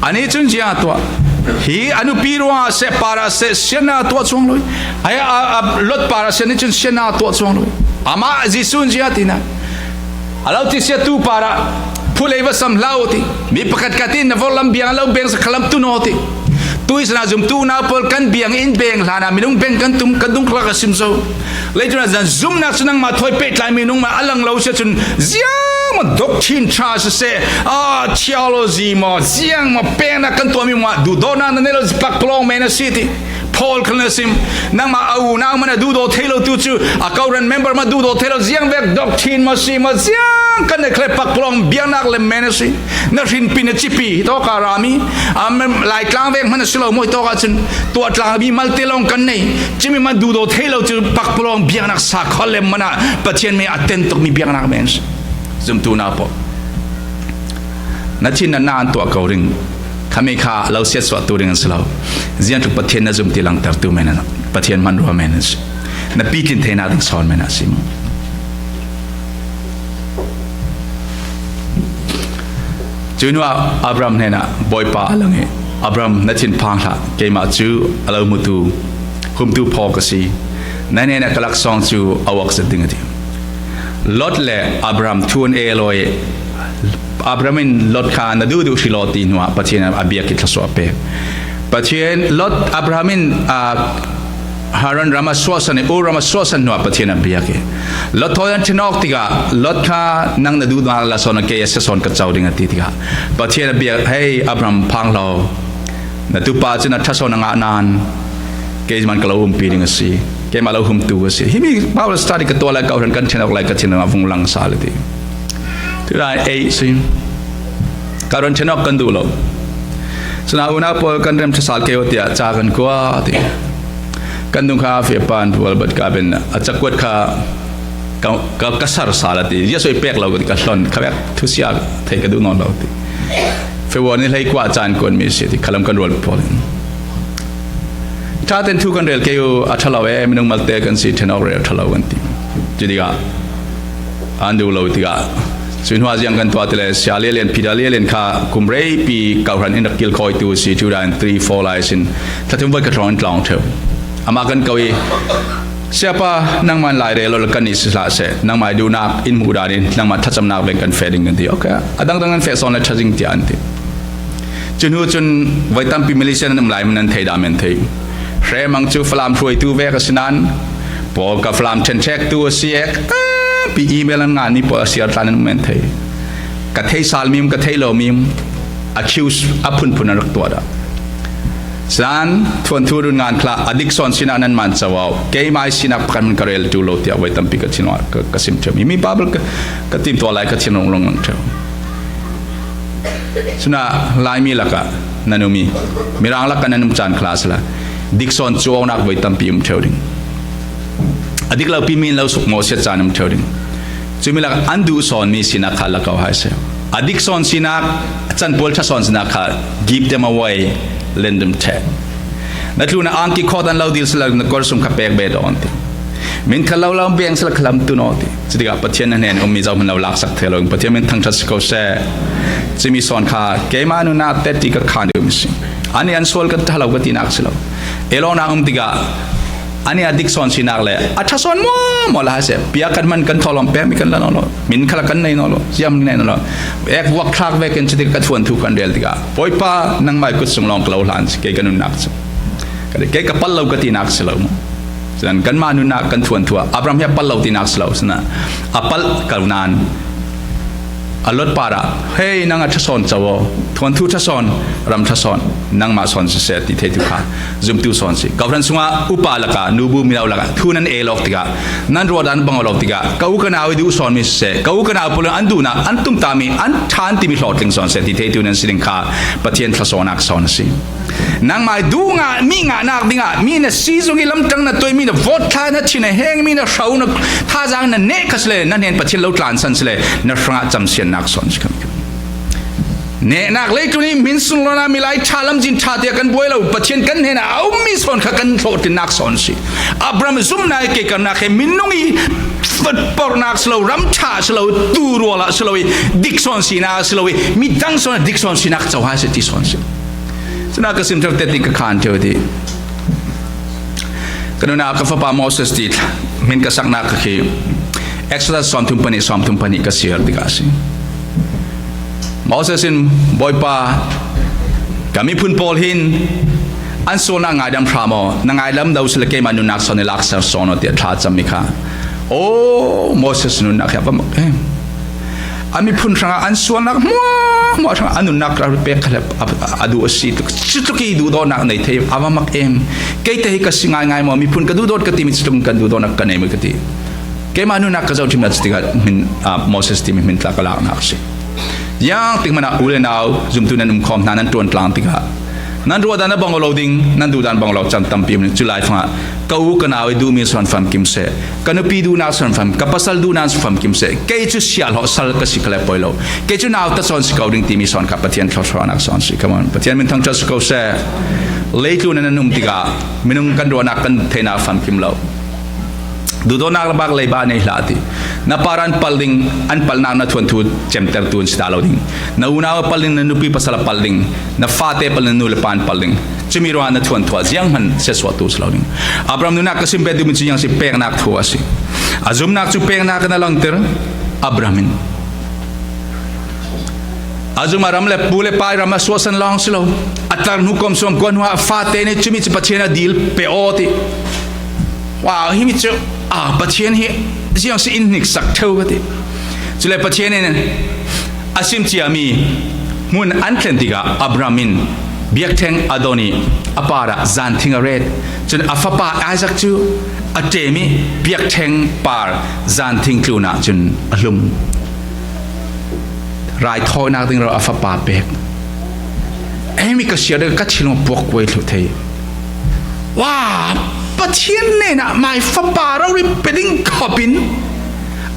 Anih cun ziang a tuah. Hi a nupi ruangah seh, parah seh, siannak a tuah cuang lo. Ai, a, a, Lot parah seh, nih cun siannak a tuah cuang lo. Amah Jesuh in ziah tinak. A lo ti siatu parah phulei va sam hlah u ti. Mi pakhat ka ti, na vorhlam biang lo, beng sakhalam tun aw ti. Tuisana zumtu na pawl kan biang in beng hlana minung beng kan tum kan dung khlak a sim zo. Leituna zan zumnak cu nangmah thawi pehtlai minung mah a lang lo sia cun ziangmah doctrine ṭha siseh, a theology maw, ziangmah peknak kan tuahmi mah duhdawtnak na nei lo, pakpalawng men a si ti. Paul khan a sim, nangmah a unau man a duhdaw thei lo tu cu a kohran member mah duhdaw thei lo, ziang vek doctrine maw si maw, ziang kan nei khle pakpalawng biaknak lem men a si. Na hrinpi na cipi hi tawka rami, a mem-, Laitlang vek hman a si lo maw, hi tawka cun tuah tlangmi malte lawng kan nei. Cimi man duhdaw thei lo cu pakpalawng biaknak sa khualem man ah Pathian mi a ten tukmi biaknak men a si. Zumtu na pawl, na thin na na an tuah ko ding. Khami kha lo siatsuahtu ding an si lo. Ziangtluk Pathian na zumti langtertu men a, Pathian hmanrua men a si. Na pitlin theinak ding sawn men a si mu. Cu hnuah Abraham hnenah Bawipa a lang i, "Abraham, na thinphang hlah, keimah cu a lo hmutu, humtu phawk ka si. Na hnenah ka laksawng cu a uak zet ding," a ti. Lot le Abraham thu an el aw i, Abraham in Lot kha, "Na duhduh hril aw," ti hnuah Pathian a biak i thluasuah a pek. Pathian, Lot, Abraham in, aa, Haran ram a suahsan i Ur ram a suahsan hnuah Pathian a biak i, Lot thawi an ṭhen awk tikah, Lot kha, "Nang na duhnak la sawn a, kei a sia sawn ka co ding," a ti tikah, Pathian a biak, "Hei Abraham, phang hlah, na tupa cun a ṭha sawn a ngah nain kei man ka lo umpi ding a si, keimah lo humtu a si." Himi Bible study ka tuah lai, kohran kan ṭhen awk lai, ka thinlung a vung lang sal a ti. Tudan ei si. Ka ron ṭhen awk kan duh lo. Cun unau pawl kan remṭha sal kei u tiah ca kan kuat i, kan dung kha feh pan pawl bat ka ben a cakuat kha ka, ka, ka sar sal a ti. Jesuh i pek lo ka ti, ka hlon kha vek thusia thei ka duh nawn lo ti. February ni hleikua caan kuanmi si ti, khalam kan rual pawl in. Ṭha tein thu kan rel kei u, a ṭha lo e, minung malte kan si, ṭhen awk rel a ṭha lo kan ti. Cu tikah an duh lo tikah, cu hnuah ziang kan tuah ti le, Sia Lialian, Peter Lialian kha kum reipi kohran in rak kilkhawitu a si, two thousand three four lai sin, thla thum voi ka tlawng in tlawng ṭheu. Amah kan ko i, "Siapa, nangmah in lai rel lo le kan i si hlah seh, nangmah i duhnak in hmuh dan in nangmah thlacamnak veng kan feh ding," kan ti. "Ok, a dangdang nan feh sawn le ṭha zing," tiah an ti. Cu hnu cun voi tampi Malaysia nan um lai hmun nan thei dah men thei. Hremang cu Falam hruaitu vek a si nain, pawl ka Falam ṭhenṭhektu a si e, tampi email an nganmi pawl a siar tlan an um men thei. Ka thei salmi um, ka thei lomi um, accuse a phunphun an rak tuah dah. Sinain thuanthu run ngan khlah, a dik sawn sinak nan man co aw. Keimah i sinak pakhat hmun ka rel tu lo tiah voi tampi ka thinlung ah ka, ka sim ṭheu. Himi Bible ka, ka timtuah lai ka thin rong rong lang ṭheu. Cunah Laimi lakah nan um i, Mirang lakah nan um caan khal a si lai, dik sawn cuawknak voi tampi um ṭheu ding. A dik lo pi mi in lo suk mawhsiat caan um ṭheu ding. Cumi lakah an duh sawnmi sinak kha la ko hai seh. A dik sawn sinak, a can pawl ṭha sawn sinak kha, give them away, lend them ṭheh. Na tlun a angki khawt an lo dil si lo, na kor sum kha pek ve dawn ti. Min kha lo lo beng si lo, khalam tun aw ti. Cutikah Pathian na hnen ummi zohman lo laksak thei lo, Pathian min thangṭhat si ko seh. Cumi sawn kha keimah nunnak te ti ka khan deuhmi si. An i an sual ka ṭha lo ka tinak si lo. Elawngnak um tikah an i a dik sawn sinak le a ṭha sawn maw maw la seh. Bia kan hman, kan thawhlawm pekmi kan la nawn lo. Min kha la kan nei nawn lo. Ziam nei nawn lo. Ek vuak thlak vekin cutikah ka thuanthu kan rel tikah, Bawipa, nangmah i kut sung lawng ka lo hlan si, kei ka nunnak si. Ka ti, kei ka pal lo ka tinak si lo mu. Cun kanmah nunnak kan thuanthu ah Abraham hi a pal lo tinak si lo, sinah a palh ko nain a Lot parah, "Hei, nang a ṭha sawn co aw, thuanthu ṭha sawn, ram ṭha sawn, nangmah sawn siseh," ti theitu kha zumtu sawn si. Kohran sungah upa lakah, nubu mino lakah thu nan el awk tikah, nan ruahdan bang aw lo tikah, ka u ka nau i duh sawnmi siseh, ka u ka nau pawl in an duhnak, an tumtahmi, an ṭha an timi hlawhtling sawn seh ti theitu nan si ding kha Pathian thluasuahnak sawn a si. Nangmah i duh ngah, mi ngahnak dingah, mi na si zung i lamtang na tuaimi, na vote thla na thin a hengmi, na hro na thazaang na neh kha si le, na hnen Pathian lo tlansan si le, na hrangah camsiatnak sawn si kha. Nehnak leitlun i hmin sunlawnah milai ṭha lamzin ṭha tiah kan buai lo, Pathian kan hnenah a ummi sawn kha kan hlawhtlinnak sawn si. Abraham zumhnak i keikarnak he minung i porhnak si lo, ram ṭha si lo, tu rual ah si lo i dik sawn sinak si lo i midang sawn a dik sawn sinak co hai si ti sawn si. Cunah ka sim ṭheu te ti ka khan ṭheu ti. Ka nunah ka fapa Moses ti hmin ka saknak ka khi Exodus sawmthum pahnih, sawmthum pahnih ka siar tikah a si. Moses in, "Bawipa, ka miphun pawl hin An sualnak ngaidam hram aw, na ngaidam lo sila keimah nunnak sawn i lakser sawn aw tiah thlacam mi kha. Aw, Moses nunnak hi a va mak em. A miphun hrangah an sualnak hmuahhmuah hrangah a nunnak ralpek kha le a, a, a duh a si tluk, cutluk i duhdawtnak nei thei a va mak em. Kei te hi ka si ngaingai maw, miphun ka duhdawt ka timi cutluk in kan duhdawtnak ka nei maw ka ti. Keimah nunnak ka zoh ṭhimnak cutikah hmin, ah, Moses timi hmin tla ka laknak a si. Ziangtik hmanah u le nau zumtu nan um khawm hna nan ṭuan tlang tikah nan ruahdan a bang aw lo ding, nan duhdan bang aw lo caan tampi um ding. Cu laifangah ka u ka nau i duhmi sawn famkim seh, ka nupi duhnak sawn fam, ka pasal duhnak sawn famkim seh. Kei cu siahlawh sal ka si kha le poi lo. Kei cu nauta sawn si ko ding timi sawn kha Pathian thluachuahnak sawn si. Come on, Pathian min thangṭhat si ko seh. Leitlun ah nan um tikah minung kan ruahnak kan theihnak famkim lo. Duhdawtnak le bak leiba nei hlah ti. Na par an palh ding, an palhnak na thuanthu cemtertu an si ta lo ding. Na unau a palh ding, na nupi pasal a palh ding, na fate palh ding, na nu le pa an palh ding. Cumi ruangah na thuanthu ah zianghman siatsuahtu si lo ding. Abraham nunnak ka sim bet duhmi cu ziang si, peknak thu a si. A zumnak cu peknak in a langter. Abraham in a zum a ram le pu le pa i ram a suahsan lawng si lo. A tar hnu kawm suam kuan hnuah a fate nih cumi cu Pathian a dil pe aw ti. Wow, himi cu, ah, Pathian hi ziang si in hniksak ṭheu ka ti. Cule Pathian in a sim ciami hmun an thlen tikah Abraham in biakṭheng a don i a parah zanthing a ret. Cun a fapa Isaac cu a ṭem i biakṭheng par zanthing tlunah cun a hlum. Raithawinak ding rau a fapa pek. Ei mi ka siar deuh, ka thinlung puak kuai thluh thei. Wa, Pathian hnenah mai fapa rori pe ding khop in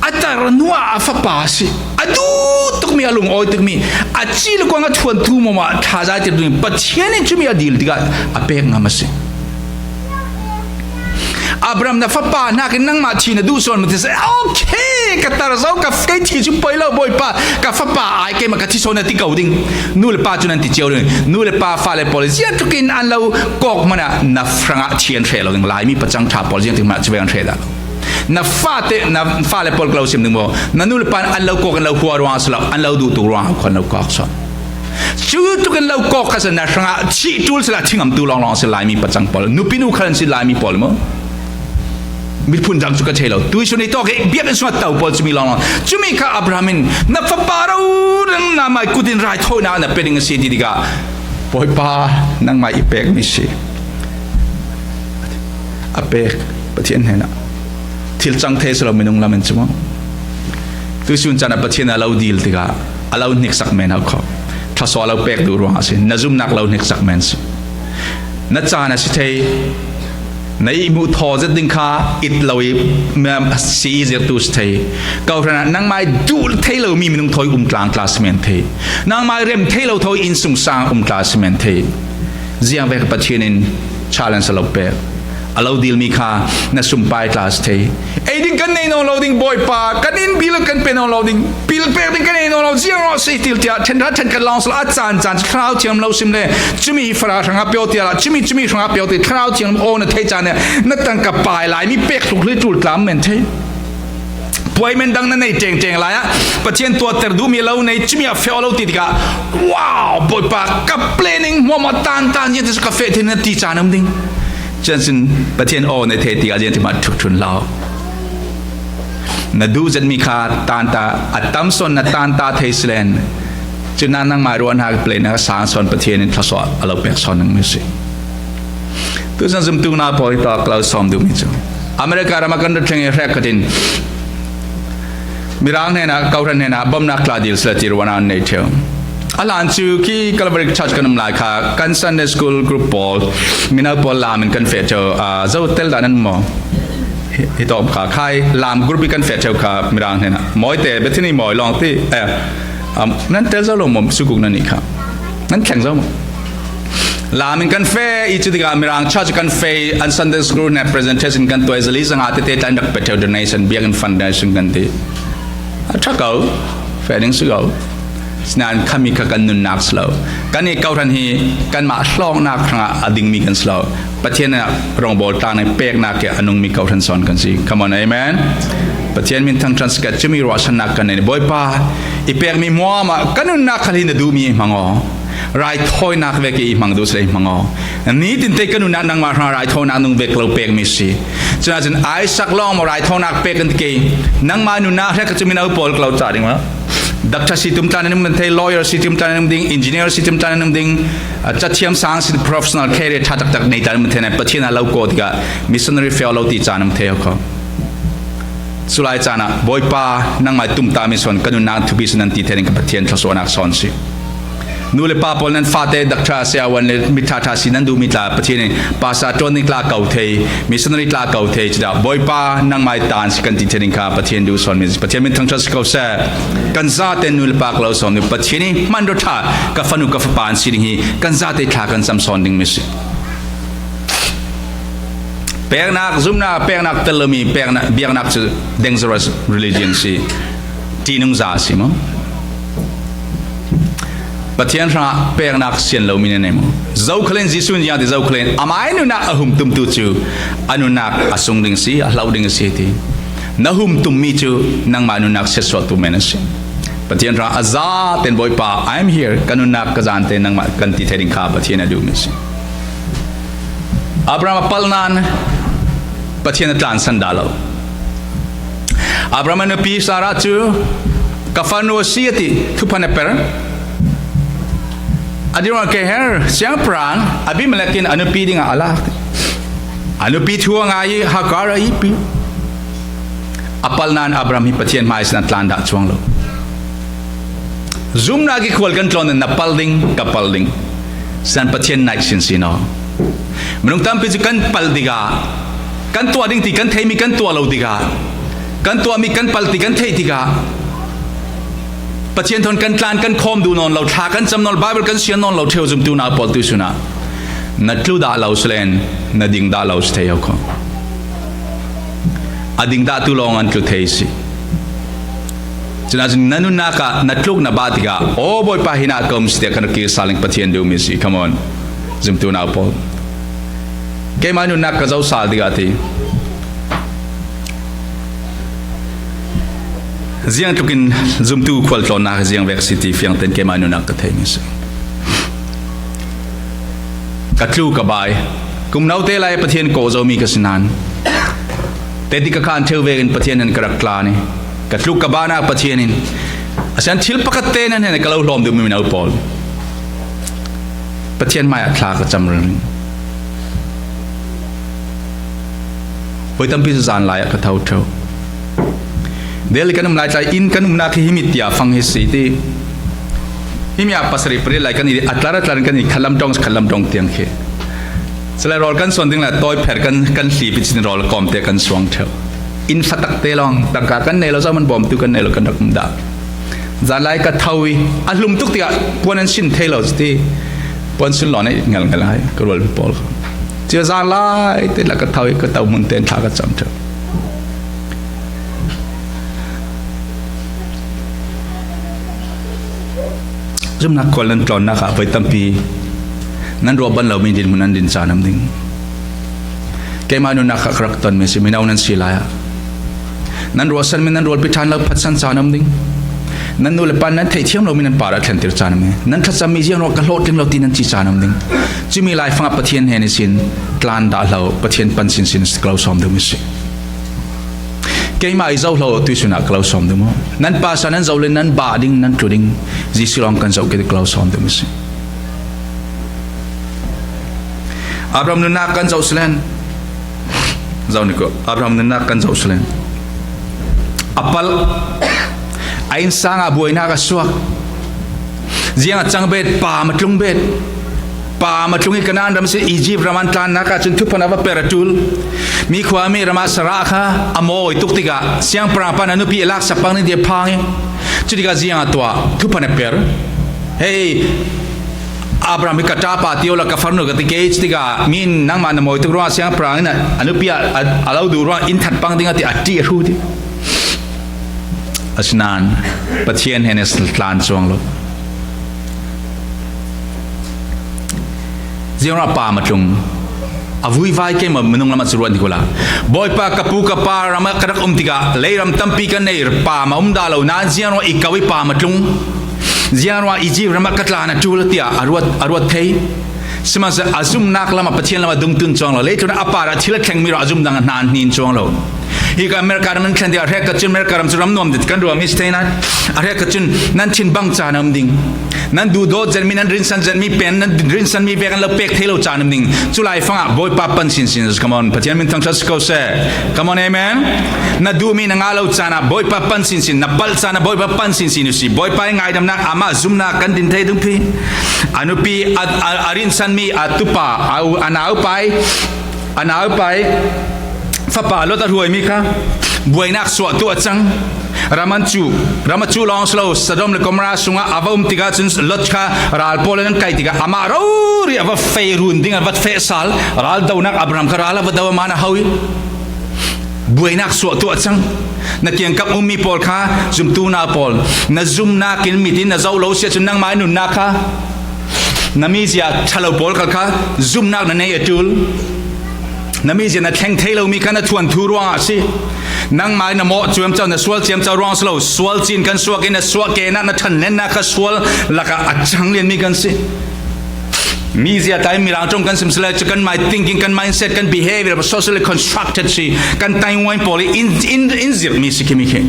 a tar hnuah a fapa a si. A duh tukmi, a lungawi tukmi, a cih le kuang a thuanthu mawmawh thlazai tir ding Pathian in cumi a dil tikah a pek ngam a si. Abraham, na fapa hnakin nangmah thi na duh sawn maw ti seh. Okay, ka tar zo, ka, kei thi cu poi lo, Bawipa, ka fapa ai keimah ka thi sawn a ti ko ding. Nu le pa cu nan ti cio ding. Nu le pa fale pawl ziangtlukin an lo kawk hmanah na hrangah thi an hreh lo ding. Laimi pacang ṭha pawl ziangtluk hmanah cu ve an hreh dah lo. Na fate, na fale pawl ka lo sim ding maw? Na nu le pa an lo kawk, an lo hua ruang a si lo, an lo duh tuk ruang a khuan lo kawk sawn. Cu tuk in lo kawk kha seh, na hrangah thih ṭul sila, thingamtu lawnglawng a si Laimi pacang pawl. Nupi nu khal an si Laimi pawl maw? Miphun dang cu ka thei lo. Tuisun i tawk i biakinn sungah to pawl cumi lawnglawng. Cumi kha Abraham in na fapa rori na mai kut in raithawinak na pe ding a si ti tikah, Bawipa, nangmah i pekmi si. A pek Pathian hnenah thil cang thei si lo minung lam in cu maw? Tuisun caan ah Pathian a lo dil tikah a lo hniksak men hau kho. Thluasuah a lo pek duh ruangah a si. Na zumnak lo hniksak men si. Na caan a si thei. Na ihmuh thaw zet ding kha it lo i, um, si i zirtu si thei. Kohhran ah nangmah i duh thei lomi minung thawi um tlang tla si men thei. Nangmah i rem thei lo thawi innsungsang um tla si men thei. Ziangvek Pathian in challenge a lo pek. A lo dilmi kha na sumpai tla si thei. Ei ding kan nei nawn lo ding, Bawipa, kan inn bil kan pe nawn lo ding, bil pek ding kan nei nawn lo, ziang rawh si til tiah ṭhen hra ṭhen kan lawng sal a caan caan cu Thlarau Thiang lo sim le, cumi hi Fara hrangah pio tiah, cumi, cumi hrangah pio ti, Thlarau Thiang aw na thei caan na tangka pai lai mi pek hluk hlei ṭul tlam men thei. Puai men dang na nei ṭengṭeng lai ah Pathian tuahter duhmi a lo nei, cumi a feh aw lo ti tikah, wow, Bawipa, ka planning hmuahhmuah tan tan ziangtin ka feh thei na ti caan um ding. Cuan sin Pathian aw na thei tikah ziangtin mah ṭhukṭhun lo. Na duh zetmi kha tanta a tam sawn na tanta thei si len. Cun nangmah ruahnak plan a sang sawn Pathian in thluasuah a lo pek sawn nangmi si. Tuchan zumtu na pawl hi tawk lo sawm duhmi cu America ram a kan rat ṭheng i hrek khatin Mirang hnenah, kohhran hnenah bawmhnak tla dil sila ti ruahnak an nei ṭheu. A hlan cu khi Calvary Church kan um lai kha kan Sunday School group pawl, mino pawl lam in kan feh ṭheu, aa, zo tel dah nan maw? Hi, hi tawm kha khai lam group i kan feh ṭheu kha Mirang hnenah. Mawi te, Bethany mawi lawng ti, eh, um, nan tel zo lo maw, sukuk nan nih kha? Nan thleng zo maw? Lam in kan feh i cu tikah Mirang Church kan feh, an Sunday School hnenah presentation kan tuah i zali zanga tete tla in rak pe ṭheu donation, biakinn foundation kan ti. A ṭha ko, feh ding si ko. Sinain khami kha kan nunnak si lo. Kan i kohhran hi kanmah hlawknak hrangah a dingmi kan si lo. Pathian ah rawngbawl tlang in peknak i a nungmi kohhran sawn kan si. Come on, amen. Pathian min thangṭhat si ka, cumi ruahchannak kan nei. Bawipa, i pekmi hmuahhmuah kan nunnak khal hi na duhmi i hmang aw. Raithawinak vek i hmang duh sile i hmang aw. Nitin te ka nunnak nangmah hrang raithawinak nung vek lo pekmi si. Cun ahcun Isaac lawng maw raithawinak pek kan ti kei. Nangmah nunnak hrek ka cumi no pawl ka lo cah ding maw. Doctor si tum tlan an um thei, lawyer si tum tlan an um ding, engineer si tum tlan an um ding, ah, cathiam sang si professional career ṭha taktak nei tlan an um thei, Pathian a lo kawh tikah missionary fiah lo ti caan um thei kho. Culai caan ah, Bawipa, nangmah tumtahmi sawn ka nunnak thupi si nan ti thei ding ka Pathian thluasuahnak sawn si. Nu le pa pawl nan fate doctor, siavuan le mi ṭhaṭha si nan duhmi tla Pathian in pastor ṭuan ding tla ko thei, missionary tla ko thei, cudah Bawipa, nangmah tan si kan ti thei ding kha Pathian duh sawnmi si. Pathian min thangṭhat si ko seh. Kan zate nu le pa ka lo sawn ding, Pathian i hmanraw ṭha ka fanu ka fapa an si ding hi kan zate thla kan cam sawn dingmi si. Peknak, zumnak, peknak tel lomi, peknak, biaknak cu dangerous religion si. Ṭihnung za si maw? Pathian hrangah peknak sian lomi na nei maw? Zokhal in Jesuh in ziang ti, zokhal in amah i nunnak a humtumtu cu a nunnak a sung ding si, a hlo ding si ti. Na humtummi cu nangmah nunnak siatsuahtu men a si. Pathian hrangah a za ten Bawipa, "I'm here," ka nunnak ka zante nangmah kan ti thei ding kha Pathian a duhmi si. Abraham a palh nain Pathian a tlansan dah lo. Abraham a nupi Sarah cu, "Ka fanu a si," a ti, thuphan a per. A ding ruang kei her, siangpahrang Abimelek in a nupi dingah a lak. A nupi thu a ngai i Hagar a ihpi. A palh nain Abraham hi Pathian hmai sin a tlan dah cuang lo. Zumnak i khual kan tlawn in na palh ding, ka palh ding. San Pathian naih sinsin aw. Minung tampi cu kan palh tikah, kan tuah ding ti kan theimi kan tuah lo tikah, kan tuahmi kan palh ti kan theih tikah, Pathian thawn kan tlan kan khawm duh nawn lo, thla kan cam nawn lo, Baibal kan sian nawn lo, ṭheu zumtu nau pawl tuisun ah na tlu dah lo si len na ding dah lo si thei kho. A ding dahtu lawng an tlu thei si. Cun ahcun na nunnak ah na tluk na bah tikah, "Aw Bawipa, hinah ka um si," tiah kan rak kir sal in Pathian duhmi si. Come on, zumtu nau pawl. Keimah nunnak ka zoh sal tikah a ti. Ziang tlukin zumtu khualtlawnnak ziang vek si ti fiang tein keimah nunnak ka theihmi si. Ka tlu ka bai. Kum note lai Pathian kawh zomi ka si nain, teti ka khan ṭheu vekin Pathian in ka rak tlan i ka tlu ka bahnak Pathian in a sian thil pakhat te nan hen ka lo hlawm duhmi no pawl. Pathian hmaiah thla ka cam ringring. Voi tampi cu zan lai ah ka tho ṭheu. Delhi kan um lai tlai inn kan umnak hi himi tiah fang hi si ti. Himi ah pasarih pariat lai kan i a tlar a tlar in kan i khatlam ṭong khatlam ṭong tiang khi. Cule rawl kan suan ding le tawi pher kan, kan hlip i cin rawl kawmte kan suang ṭheu. Inn fatak te lawng tangka kan nei lo, zohman bawmtu kan nei lo, kan rak um dah. Zan lai ka tho i a hlum tuk tikah puan an sin thei lo si ti. Puan sin lawn i ngelngel ai ka rualpi pawl kha. Cia zan lai te la ka tho i ka to hmun tein thla ka cam ṭheu. Zumnak khual nan tlawnnak ah voi tampi nan ruah ban lomi dinhmun an din caan um ding. Keimah nunnak kha ka rak tonmi si, mino nan si lai ah. Nan ruahsanmi nan rualpi ṭhan lo phatsan caan um ding. Nan nu le pa nan theihthiam lomi nan par a thlentir caan um ding. Nan thlacammi ziang ruah ka hlawhtling lo ti nan ci caan um ding. Cumi laifang ah Pathian hnen ihsin tlan dah hlo, Pathian pan sinsin ka lo sawm duhmi si. Keimah i zoh hlo tuisun ah ka lo sawm duh maw? Nan pastor nan zoh le nan bah ding, nan tlu ding, Jesuh lawng kan zoh kei ka lo sawm duhmi si. Abraham nunnak kan zoh si len. Zoh ni ko, Abraham nunnak kan zoh si len. A palh, a innsang ah buainak a suak. Ziang a cang bet, pam a tlung bet. Pam a tlung i Kanaan ram si, Egypt ram an tlannak ah cun thuphan a va per a ṭul. Mi khuami ram ah Sarah kha a mawi tuk tikah siangpahrang pan a nupi a laksak pang ning ti a phang i. Cu tikah ziang a tuah, thuphan a per. Hei, Abraham hi ka ṭapa ti awla ka farnu ka ti kei, cu tikah mi in nangmah na mawi tuk ruangah siangpahrang in a nupi ah a, a lo duh ruangah inn that pang ding a ti, a ṭih a hru ti. Asinain Pathian hnen a tlan cuang lo. Ziang ruangah pam a tlung. A vuivai keimah minung lam a cu ruat dik uhla. Bawipa, ka pu ka pa ram ah ka rak um tikah leiram tampi kan nei, pam a um dah lo. Nain ziang ruangah i ko i pam a tlung. Ziang ruang Egypt ramah ka tlan a ṭul tiah a ruat, a ruat thei. Sihmanhsehlaw a zumnak lamah, Pathian lamah dungtun cuang lo. Leitlun a par ah thil a thlengmi ruang a zumnak hna an hnin cuang lo. Hi ka America ram nan thlen ding a hrek ka cun America ram cu ram nuam ding kan ruahmi si thei nain a hrek ka cun nan thin bang caan a um ding. Nan duhdawt zetmi, nan rinsan zetmi pen, nan rinsanmi vek an lo pek thei lo caan um ding. Cu laifang ah Bawipa pan sinsin. Come on, Pathian min thangṭhat si ko seh. Come on, amen. Na duhmi na ngah lo caan ah Bawipa pan sinsin, na palh caan ah Bawipa pan sinsin u si. Bawipa i ngaidamnak amah zumnak kan din thei dungpi. A nupi a, a, a rinsanmi a tupa, a, u- a naupai, a naupai fapa Lot a hruaimi kha buainak suahtu a cang. Ram an cu, ram a cu lawng si lo, Sodom le Gomorrah sungah a va um tikah cun Lot kha ral pawl in an kaih tikah amah rori a va feh run ding, a va feh sal, ral donak Abraham kha ral a va do, amah na ho i buainak suahtu a cang. Na kiangkap ummi pawl kha, zumtu nau pawl, na zumnak in mitin na zoh lo si ahcun nangmah i nunnak kha, na mizia ṭhalo pawl khal kha zumnak na nei a ṭul. Na mizia na thleng thei lomi kha na thuanthu ruangah a si. Nangmah i na mawh ciamco, na sual ciamco ruang si lo, sual cin kan suak i na suah kenak, na ṭhanlennak kha sual lakah a cang lianmi kan si. Mizia tai, Mirang ṭong kan sim sile cu kan my thinking, kan mindset, kan behavior, socially constructed si, kan taiwan pawl i in, in, in zirhmi si khimi khi.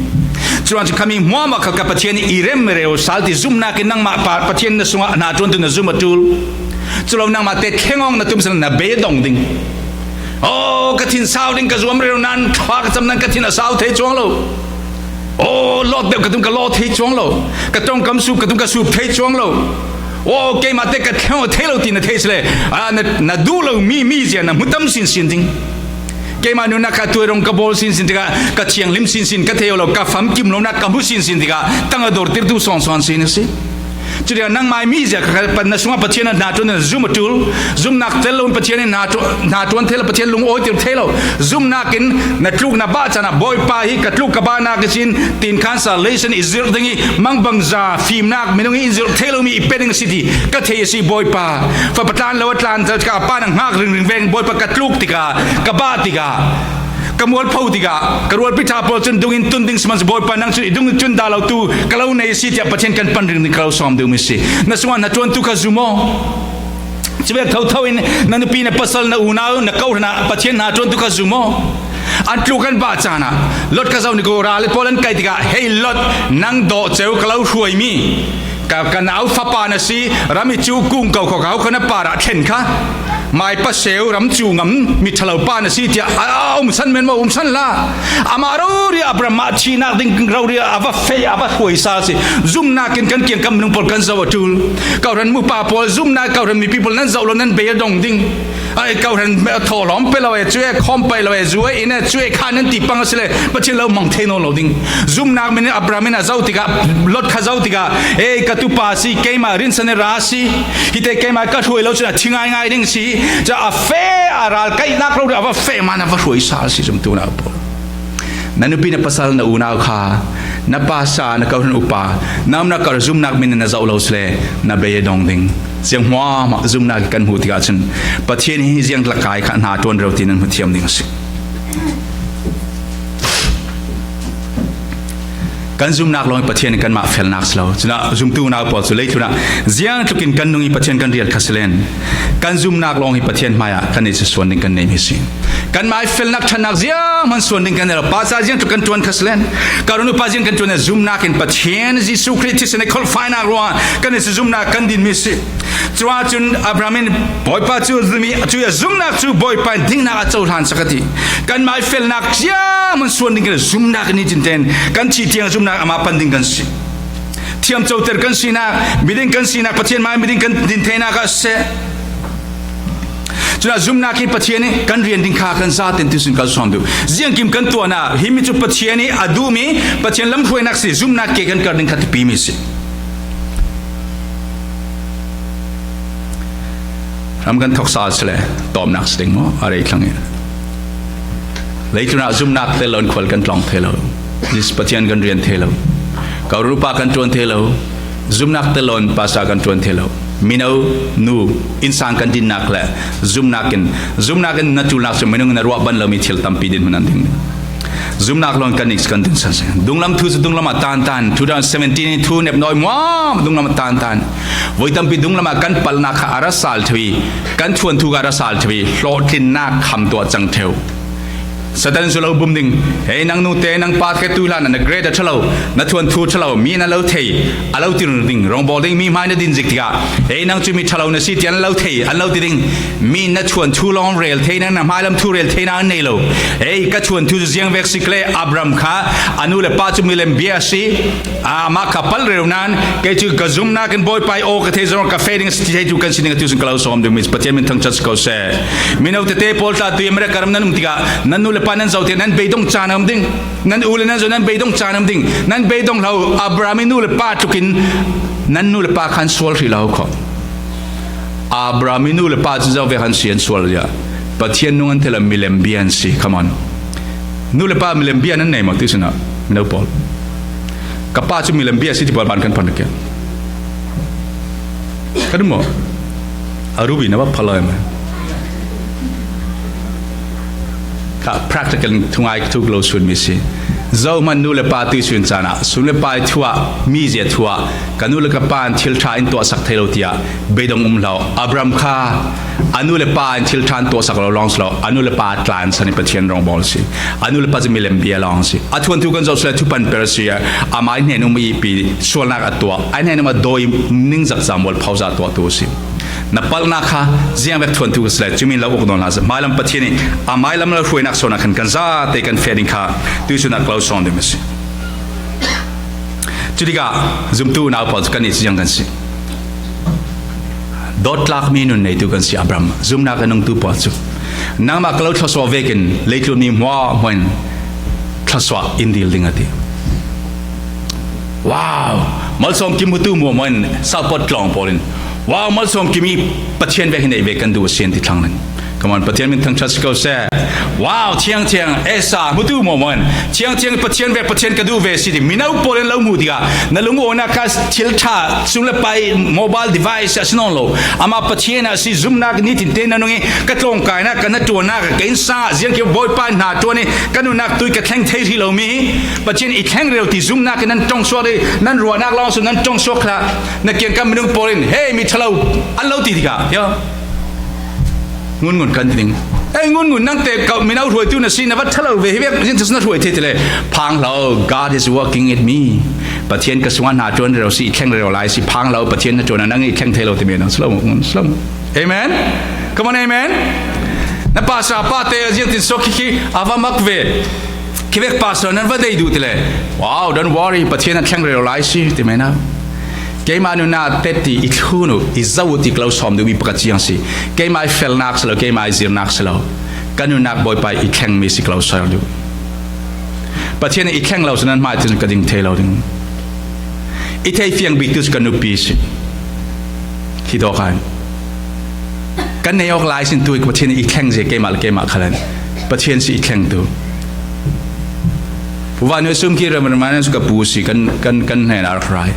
Curuang cu khami hmuahhmuah kha ka Pathian i rem reu sal ti zumnak in nangmah pa, Pathian na sungah hna ṭuantu na zum a ṭul. Cu lo nangmah te thlengawng na tum sile na bei a dong ding. Oh, ka thin sau ding ka zuam rero nan, thla ka cam nan ka thin a sau thei cuang lo. Oh, lawt deuh ka tum ka lawt thei cuang lo. Ka ṭongkam sup ka tum ka sup thei cuang lo. Oh, keimah te ka thleng thei lo ti na thei sile. Ah, na, na duh lo mi, mizia na hmu tam sinsin ding. Keimah nunnak kha tuai rong ka bawl sinsin tikah, ka thianghlim sinsin ka thei lo, ka famkim lonak ka hmu sinsin tikah, tang a dortirtu sawnsawn si na si. Cutikah nangmah i mizia kha, kha na sungah Pathian a hna ṭuan na zum a ṭul. Zumnak tel loin Pathian in hna ṭuan, hna ṭuan thei lo, Pathian lungawi tir thei lo. Zumnak in na tluk na bah caan ah Bawipa hi ka tluk ka bahnak ihsin tin khan salvation i zirh ding i mangbangza fimnak minung i in zirh thei lomi i pe ding a si ti ka thei a si Bawipa. Fapa tlan lo a tlan tikah a pa na hngak ringring veng Bawipa ka tluk tikah, ka bah tikah, ka mualpho tikah ka rualpi ṭha pawl cun dungin tun ding sihmanhsehlaw Bawipa nang cun i dungin tun dah lo tu ka lo nei a si tiah Pathian kan pan ring ding ka lo sawm duhmi si. Na sungah hna ṭuantu kha zu maw? Cuvek thotho in na nupi, na pasal, na unau, na kohhran ah Pathian hna ṭuantu kha zu maw? An tluk an bah caan ah Lot kha zoh ni ko, ral pawl an kaih tikah, hei Lot, nang dawh ceu ka lo hruaimi ka, ka nau fapa na si, ram i cu kung ko kho kha, kha na par ah thlen kha, mai paseu ram cu ngam mi ṭhalo pa na si tiah a, a umsan men maw, umsan hlah. Amah rori Abraham mah thihnak ding rori a va feh, a va hruai sal si. Zumnak in kan kiangkam minung pawl kan zoh a ṭul. Kohhran upa pawl, zumnak kohhran mipi pawl nan zoh lo, nan bei a dong ding. Ai, kohhran thawhlawm pe lo e, cu e khawm paih lo e, zu e inn e, cu e kha nan ti pang a si le, Pathian lo mang thei nawn lo ding. Zumnak min in Abraham in a zoh tikah, Lot kha zoh tikah, ei, ka tupa a si, keimah rinsan i ra a si, hi te keimah ka hruai lo cun a thi ngaingai ding si, ca a feh, a ral kaihnak rori a va feh man a va hruai sal si, zumtu nau pawl. Na nupi, na pasal, na unau kha, na pasa, na kohhran upa, na umnak kohhran zumnak min in na zoh lo si le, na bei a dong ding. Ziang hmuahhmuah zumnak i kan hmuh tikah cun Pathian hi ziang tlakkai kha hna ṭuan rero ti nan hmu thiam ding a si. Kan zumnak lawng i Pathian in kanmah felnak si lo. Cun ah zumtu nau pawl cu leitlun ah ziang tlukin kan nung i Pathian kan rial kha si len, kan zumnak lawng i Pathian hmaiah kan i suan ding kan neihmi si. Kanmah i felnak ṭhannak zianghman suan ding kan nei lo. Pasa ziang tluk kan ṭuan kha si len, ka run upa ziang kan ṭuan le zumnak in Pathian Jesuh Khrih thisen i kholhfainak ruangah kan i zumnak kan dinmi si. Cuah cun Abraham in Bawipa cu zumi, cu a zumnak cu Bawipa in dingnak a cohlan sak a ti. Kanmah i felnak zianghman suan ding kan zumnak nitin tein kan thih tiang zumnak amah pan ding kan si. Thiamcoter kan sinak, miding kan sinak, Pathian hmai miding kan din theinak ah seh. Cun a zumnak hi Pathian nih kan rian ding kha kan zaten tuisun kal sawm duh. Ziangkim kan tuahnak, himi cu Pathian nih a duhmi, Pathian lamhruainak si, zumnak ke kan kar ding kha tipimi si. Ram kan thok sal si le, tawmnak si ding maw? A rei thlang i. Leitlun ah zumnak tel loin khual kan tlawng thei lo. Jesuh Pathian kan rian thei lo. Ka run upa kan ṭuan thei lo. Zumnak tel loin pasa kan ṭuan thei lo. Mino, nu, innsang kan dinnak le zumnak in, zumnak in na ṭulnak cu minung in a ruah ban lomi thil tampi dinhmun an ding. Zumnak lawng kan nik kan tun san seng. Dunglam thu cu dunglam a tan tan. Two thousand seventeen thu nep nawi muam dunglam a tan tan. Voi tampi dunglam a kan palnak kha a ra sal thei. Kan thuan thu kha a ra sal thei. Hlawhtlinnak kham tuah cang theu. Satan cu lo bum ding. Hei, nang nute, nang pa khe tu hlan na grade a ṭha lo, na thuan thu ṭha lo, mi na lo thei, a lo ti ding, rawngbawl ding, mi hmai na din zik tikah, hei, nang cu mi ṭha lo na si tiah an lo thei, an lo ti ding. Mi na thuan thu lawng rel thei, nang na hmailam thu rel thei na an nei lo. Hei, ka thuan thu cu ziang vek si kle, Abraham kha, a nu le pa cu milem bia a si. Amah kha palh rero nain, kei cu ka zumnak in Bawipa i aw ka thei zong ka feh ding a si thei tu kan si ding a tu sin ka lo sawm ding mi Pathian min thangṭhat si ko seh. Mino tete pawl tla tui America ram nan um tikah nan nu le pa nan zoh tiah nan beidong caan a um ding. Nan u le nan zo nan beidong caan a um ding. Nan beidong hlah uh. Abraham i nu le pa tlukin nan nu le pa khan sual hrih lo kho. Abraham i nu le pa cu zo vek han si an sual ya. Pathian nung an thei lo milem bia an si. Come on. Nu le pa milem bia nan nei maw ti sinah mino pawl. Ka pa cu milem bia si ti pawl ban kan phan ke. Kan maw. A rubi na va phalai mai. Kha practical thungai thuk lo sun mi si. Zohman nu le pa tui sun caan ah, sun le pa i thuah, mi zia thuah, ka nu le ka pa in thil ṭha in tuahsak thei lo tiah beidong um hlah. Abraham kha a nu le pa in thil ṭha in tuahsak lo lawng si lo, a nu le pa tlan san i Pathian rawngbawl si. A nu le pa cu milem bia lawng si. A thuanthu kan zoh si le thupan per si, amah i hnen um i pi sualnak a tuah, a hnen um a dawi ningzak zam mual phauza tuahtu si. Na palhnak kha ziangvek thuanthu ka si le, cumi lo uk nawn hlah. Hmailam Pathian i a hmailam lo hruainak sualnak khan kan zate kan feh ding kha tuisun ah ka lo sawm ding a si. Cutikah zumtu unau pawl cu kan i ziang kan si. Dawttlakmi nun neitu kan si Abraham. Zumnak a nungtu pawl cu nangmah ka lo thluasuah vekin leitlun mi hmuahhmuah in thluasuah in dil ding a ti. Wow! Malsawm kim hmutu hmuahhmuah in sauhpawt tlawng pawl in, wow, malsawm kim i Pathian vek hi neih ve kan duh a si an ti thlang ning. Come on, Pathian min thangṭhat si ko seh. Wow, thiangthiang, Esa, hmutu hmuahhmuah in, thiangthiang Pathian vek Pathian ka duh ve si ti. Mino pawl in lo hmuh tikah, na lungawinak kha thil ṭha, sum le pai, mobile device a si nawn lo. Amah Pathian a si, zumnak nitin te na nung i, ka tlawngkainak, ka hnaṭuannak, ka innsang ah ziangkim Bawipa hnaṭuan i, ka nunnak tui ka thleng thei hrih lomi hi Pathian i thleng rero ti zumnak in nan ṭongsuak i, nan ruahnak lawng su nan ṭongsuak hlah. Na kiangkam minung pawl in, "Hei, mi ṭha lo," an lo ti tikah, yo. Ngunngun kan ti ding. "Ei, ngunngun, nang te ka mino hruaitu na si, na va ṭha lo ve, hi vek, ziangtin na hruai thei ti le, phang hlah, God is working in me. Pathian ka sungah hnaṭuan rero si, i thleng rero lai si, phang hlah, Pathian hnaṭuan a nang i thleng thei lo ti men a, si lo, si lo." Amen? Come on, amen? Na pastor pa te ziangtin suak khi khi a va mak ve. Khi vek pastor nan va dei duh ti le, "Wow, don't worry, Pathian a thleng rero lai si," ti men a. Keimah nunnak tet i thlun uh, i zoh uh ti ka lo sawm duh mi pakhat ciang si. Keimah i felnak si lo, keimah i zirnak si lo. Ka nunnak Bawipa i thleng mi si ka lo sawm duh. Pathian i thleng lo si nan hmai tin ka ding thei lo ding. I thei fiang bik tu si ka nupi si. Hi dawk hai. Kan nei awk lai sin tu Pathian i thleng zia keimah le keimah khal an. Pathian si i thleng tu. Pu Van Nuai sum khi ram ram an su ka pu si kan, kan, kan hnen ar hrai.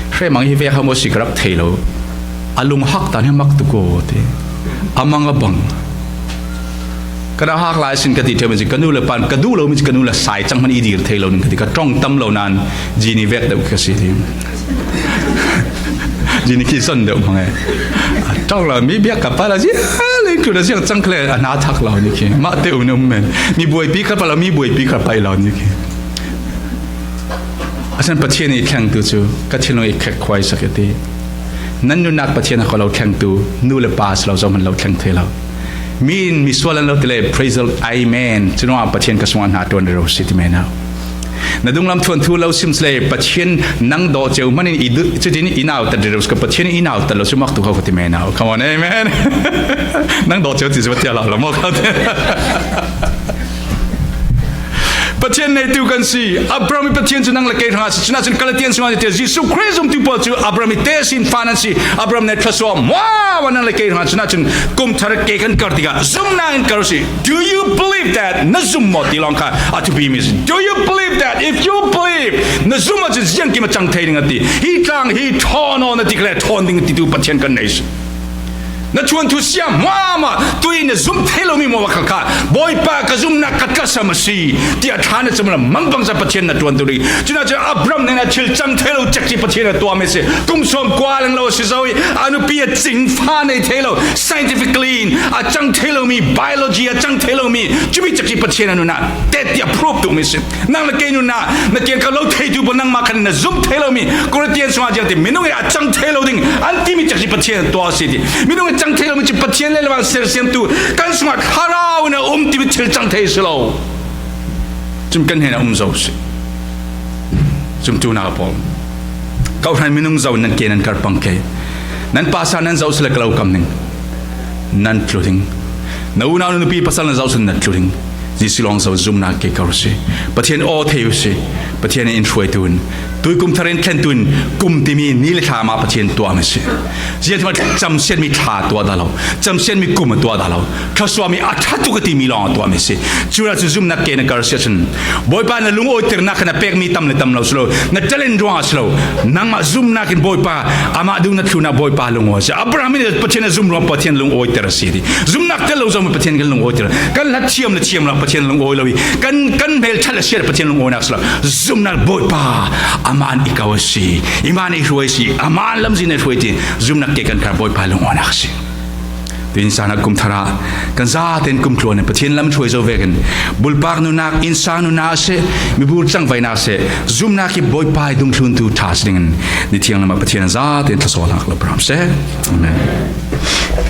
Hre mang hi ve ha mo si ka rak thei lo. A lung hak tan hi mak tu ko ti. A mang a bang. Ka dah hak lai sin ka ti theu mi si ka nu le pan ka duh lo mi si ka nu le sai cang man i dir thei lo ning ka ti ka ṭong tam lo nan zini vek deuh ka si ti. Zini khi son deuh mang e. A ṭong lo mi biak ka pa la zi le tu la ziang cang khle a hna thak lo ni khi. Ma te u num men. Mi buai pi ka pa lo mi buai pi ka pai lo ni khi. A san Pathian i thleng tu cu ka thinlung i khek khuai sak i ti. Nan nunnak Pathian a kho lo thleng tu nu le pa si lo zohman lo thleng thei lo. Mi in mi sual an lo ti le, "Praise the Lord, amen. Cunuah Pathian ka sungah hna ṭuan rero si," ti men a. Na dunglam thuanthu lo sim si le, Pathian nang dawh ceu hman in i duh, cutin i nautat rero si ko, Pathian i nautat lo si mak tu kho ko ti men a. Come on, amen. Nang dawh ceu ti si va tia lo lo maw kha. Pathian neitu kan si. Abraham i Pathian cu nang le kei hrangah si. Cunah cun Galatian sungah ti Jesuh Khrih zumtu pawl cu Abraham i tesin fa nan si. Abraham nih thluasuah muah nang le kei hrangah cunah cun kum thar ke kan kar tikah zumnak in kar si. Do you believe that? Na zum maw ti lawng kha a thupi mi si. Do you believe that? If you believe, na zum ah cun ziangkim a cang thei ding a ti. Hi tlang hi ṭhawn aw na ti kha le ṭhawn ding a ti tu Pathian kan nei si. Na ṭhuanthu siam hmahmah, tui na zum thei lomi hmahmah kha, Bawipa, ka zumna ka tlasam a si, tiah thla na cam lo, mangbangza Pathian na ṭuantu ding. Cunah cun Abraham nih na thil cang thei lo cekci Pathian a tuahmi a si. Kum sawm kua leng lo a si zo i a nupi a cingfa nei thei lo, scientifically in a cang thei lomi, biology a cang thei lomi, cumi cekci Pathian a nunah teti a proof tukmi a si. Nang le kei nunah na kiangkap lo theitu pawl nangmah khan na zum thei lomi, Korintian sungah ziang ti, minung i a cang thei lo ding an timi cekci Pathian a tuah a si ti. Minung i cang thei lomi cu Pathian le lawang sersiamtu kan sungah thlarau in a um timi thil cang thei a si lo. Cun kan hnenah um zo a si. Cun tunak pawl, kawhhran minung zo in nan ke nan kar pang ke. Nan pastor nan zo si le ka lo kam ning. Nan tlu ding. Na unau na nupi pasal na zo si le nan tlu ding. Jesuh lawng zo zumnak ke kar si. Pathian aw thei u si. Pathian in hruaitu in, tuikum thar in thlentu in, kum timi ni le thla mah Pathian tuahmi si. Ziathma camsiatmi thla a tuah dah lo, camsiatmi kum a tuah dah lo, thluasuahmi a ṭha tuk a timi lawng a tuahmi si. Cunah cu zumnak ke na kar si ahcun, Bawipa na lungawiternak kha na pekmi tam le tam lo si lo, na talent ruangah si lo, nangmah zumnak in Bawipa, amah dung na thlunah Bawipa lungawi a si. Abraham in Pathian a zum ruang Pathian lungawiter a si ti. Zumnak tel lo zomi Pathian kan lungawiter. Kan hlat thiam le thiam ruang Pathian lungawi lo i kan, kan hmel ṭhat le siat Pathian lungawinak si lo. Zumnak Bawipa, amah in i ko a si, i man i hruai a si, amah in lamzin a hruai ti zumnak ke kan kar Bawipa lungawinak a si. Tuin sanah kum thar ah kan zaten kum tluan in Pathian lam hruai zo vekin bulpak nunnak, innsang nunnak a si, mibur cangvaihnak a si, zumnak hi Bawipa i dungthluntu ṭha si dingin ni thiang lamah Pathian zaten thluasuah lak lo pram seh. Amen.